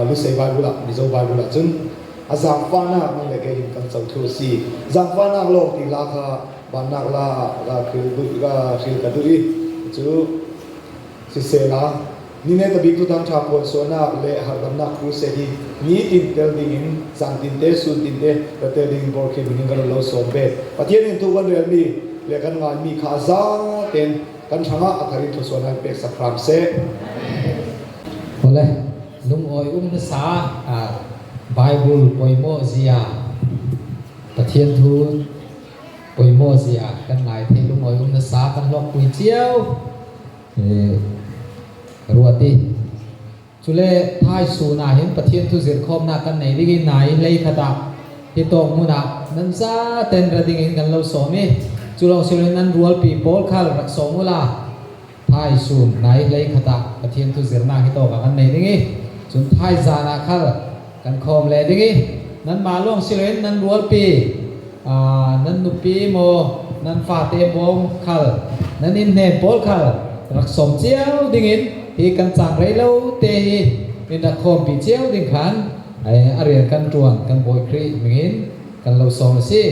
Lusei Bible ah Mizo Bible ah cun a zaangfahnak nang le kei hin kan co thu a si. Zaangfahnak lawng ti la kha vannak la ka hril duh ka hril ka duh i cu sisela Nine tabik tutan ṭha puan suahnak le hardamnak crusade hi nitin tel dingin zan te sun tin te ra tel dingin bor khi minin kan lo sawm ve. Pathian in tu kan relmi le kan ngaimi kha za ten kan hrangah a tharin thluasuan pek sak hram seh. Ole lungawi um na sa Bible poimo zia Pathian thu poimo zia kan ngai thei lungawi um na sa kan hlok pui chiao Ruat i cule thaisun ah hin Pathian thu zirkhawmnak kan nei ding in nai hlei khat ah hi tawk hmun ah nan zaten ra ding in kan lo sawm i cu lawng si loin nan rualpi pawl khal rak sawm u la thaisun nai hlei khat ah Pathian thu zirnak hi tawk ah kan nei ding i cun thaizan ah khal kan khawm le ding i nanmah lawng si loin nan rualpi nan nupi maw nan fate maw khal nan inn hnen pawl khal rak sawm cio dingin hi kan caan rei lo te hi in rak khawmpi cio ding khan a rian kan ṭuan kan Bawi Khrih mingin kan lo sawm a si.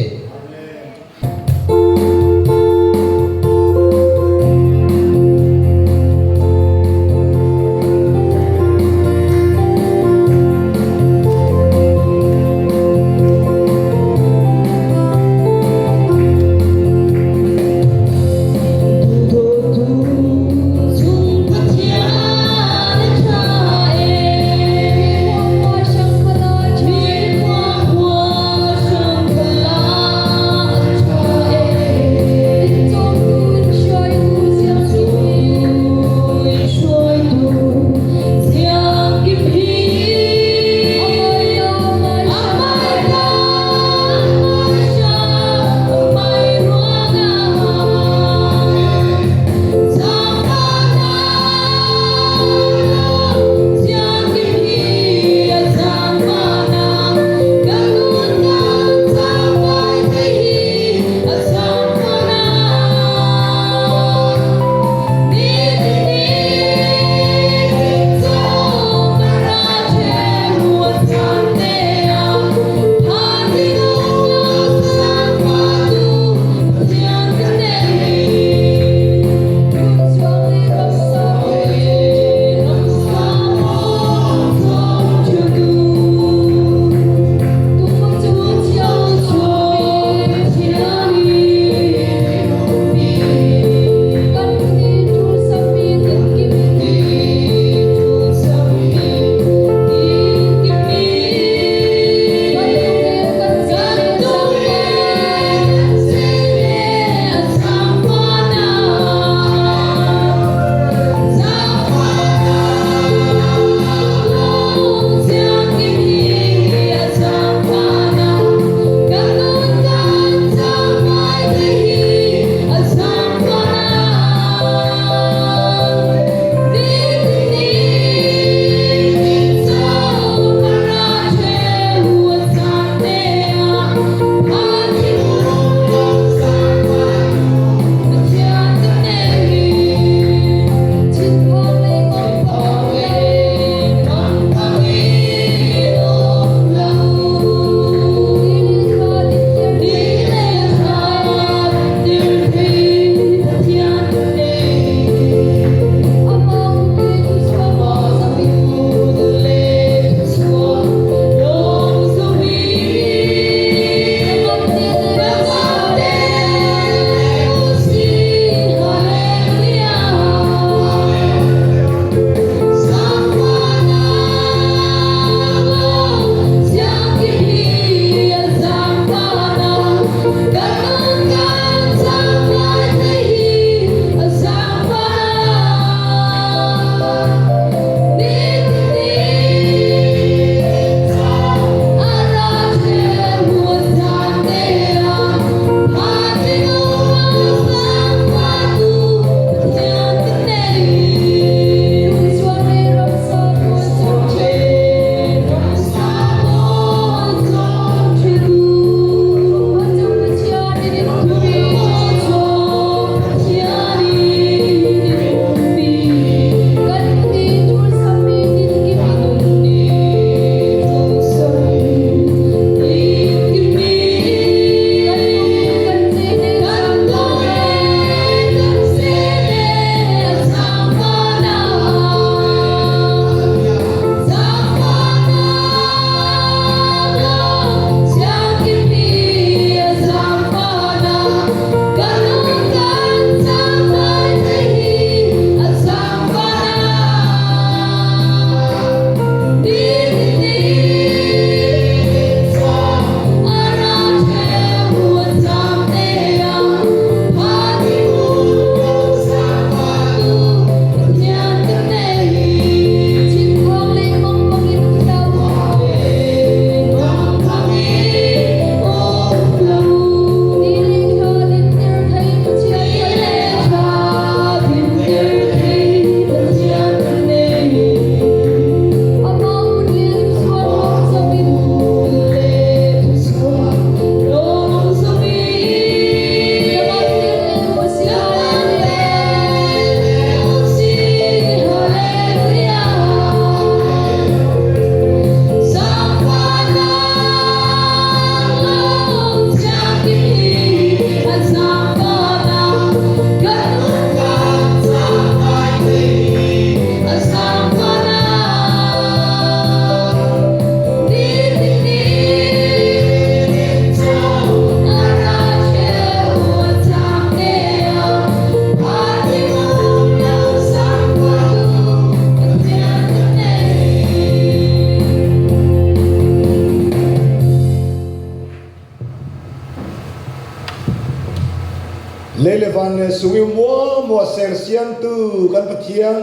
van le sung i muamua sersiamtu kan Pathian,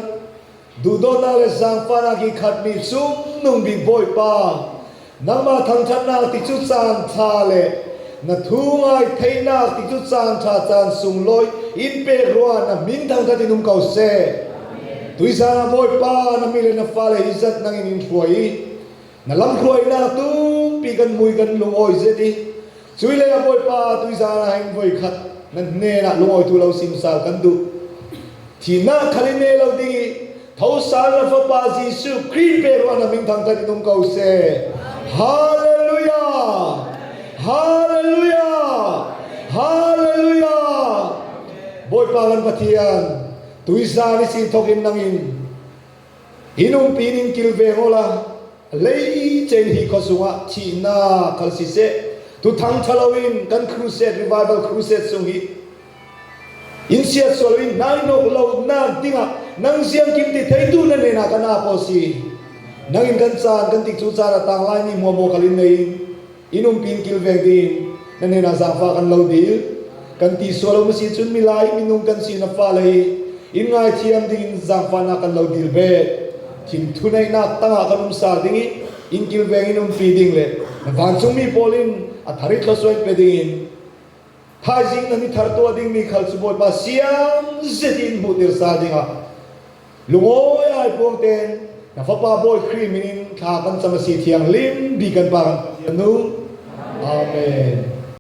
duhdawtnak le zaangfahnak i khatmi cungnung bik Bawipa, nangmah thangṭhatnak ti cu caan ṭha le na thu ngai theihnak ti cu caan ṭha caan sunglawi in pek rua na min thangṭhat in um ko seh. Tuizan ah Bawipa na mi le na fale hi zat nang in in hruai i na lamhruainak tumpi kan mui kan lungawi zet i cui lei ah Bawipa tuizan ah hin voi khat nan hnen ah lungawitu lo simsal kan duh. Thihnak khal in ne lo ding i tho sal na fapa Jesuh Khrih pe ruah na min thangthat in um ko seh. Hallelujah! Hallelujah! Hallelujah! Bawipa kan Pathian, tuizan i sin thawk in nang in In umpi ning kilveng ula lei cei hi khuasung ah thihnak khal siseh tuthang ṭhalo in kan crusade revival crusade sung hi in siat sual in hnainok lo nak dingah nang siang kim ti theitu na nen ah kan apo si nang in kan caan kan tik cu caan a tang lai mi muamo kal in nei in umpin kilveng ding na nen ah zaangfa kan lo dil kan ti sual um si cun milai minung kan si na fa lei in ngaithiam ding in zaangfahnak kan lo dil ve thim thuneihnak tangah kan um sal ding i in kilveng in umpi ding le na vancungmi pawl in a thar i thluasuai pe ding in thaizing nan i thar tuah dingmi khal cu Bawipa siang zet in hmuhtir sal dingah Lungawi ai puang ten na fapa Bawi Khrih min in thla kan cam a si thianghlim bi kan pa kan Pathian nu. Amen.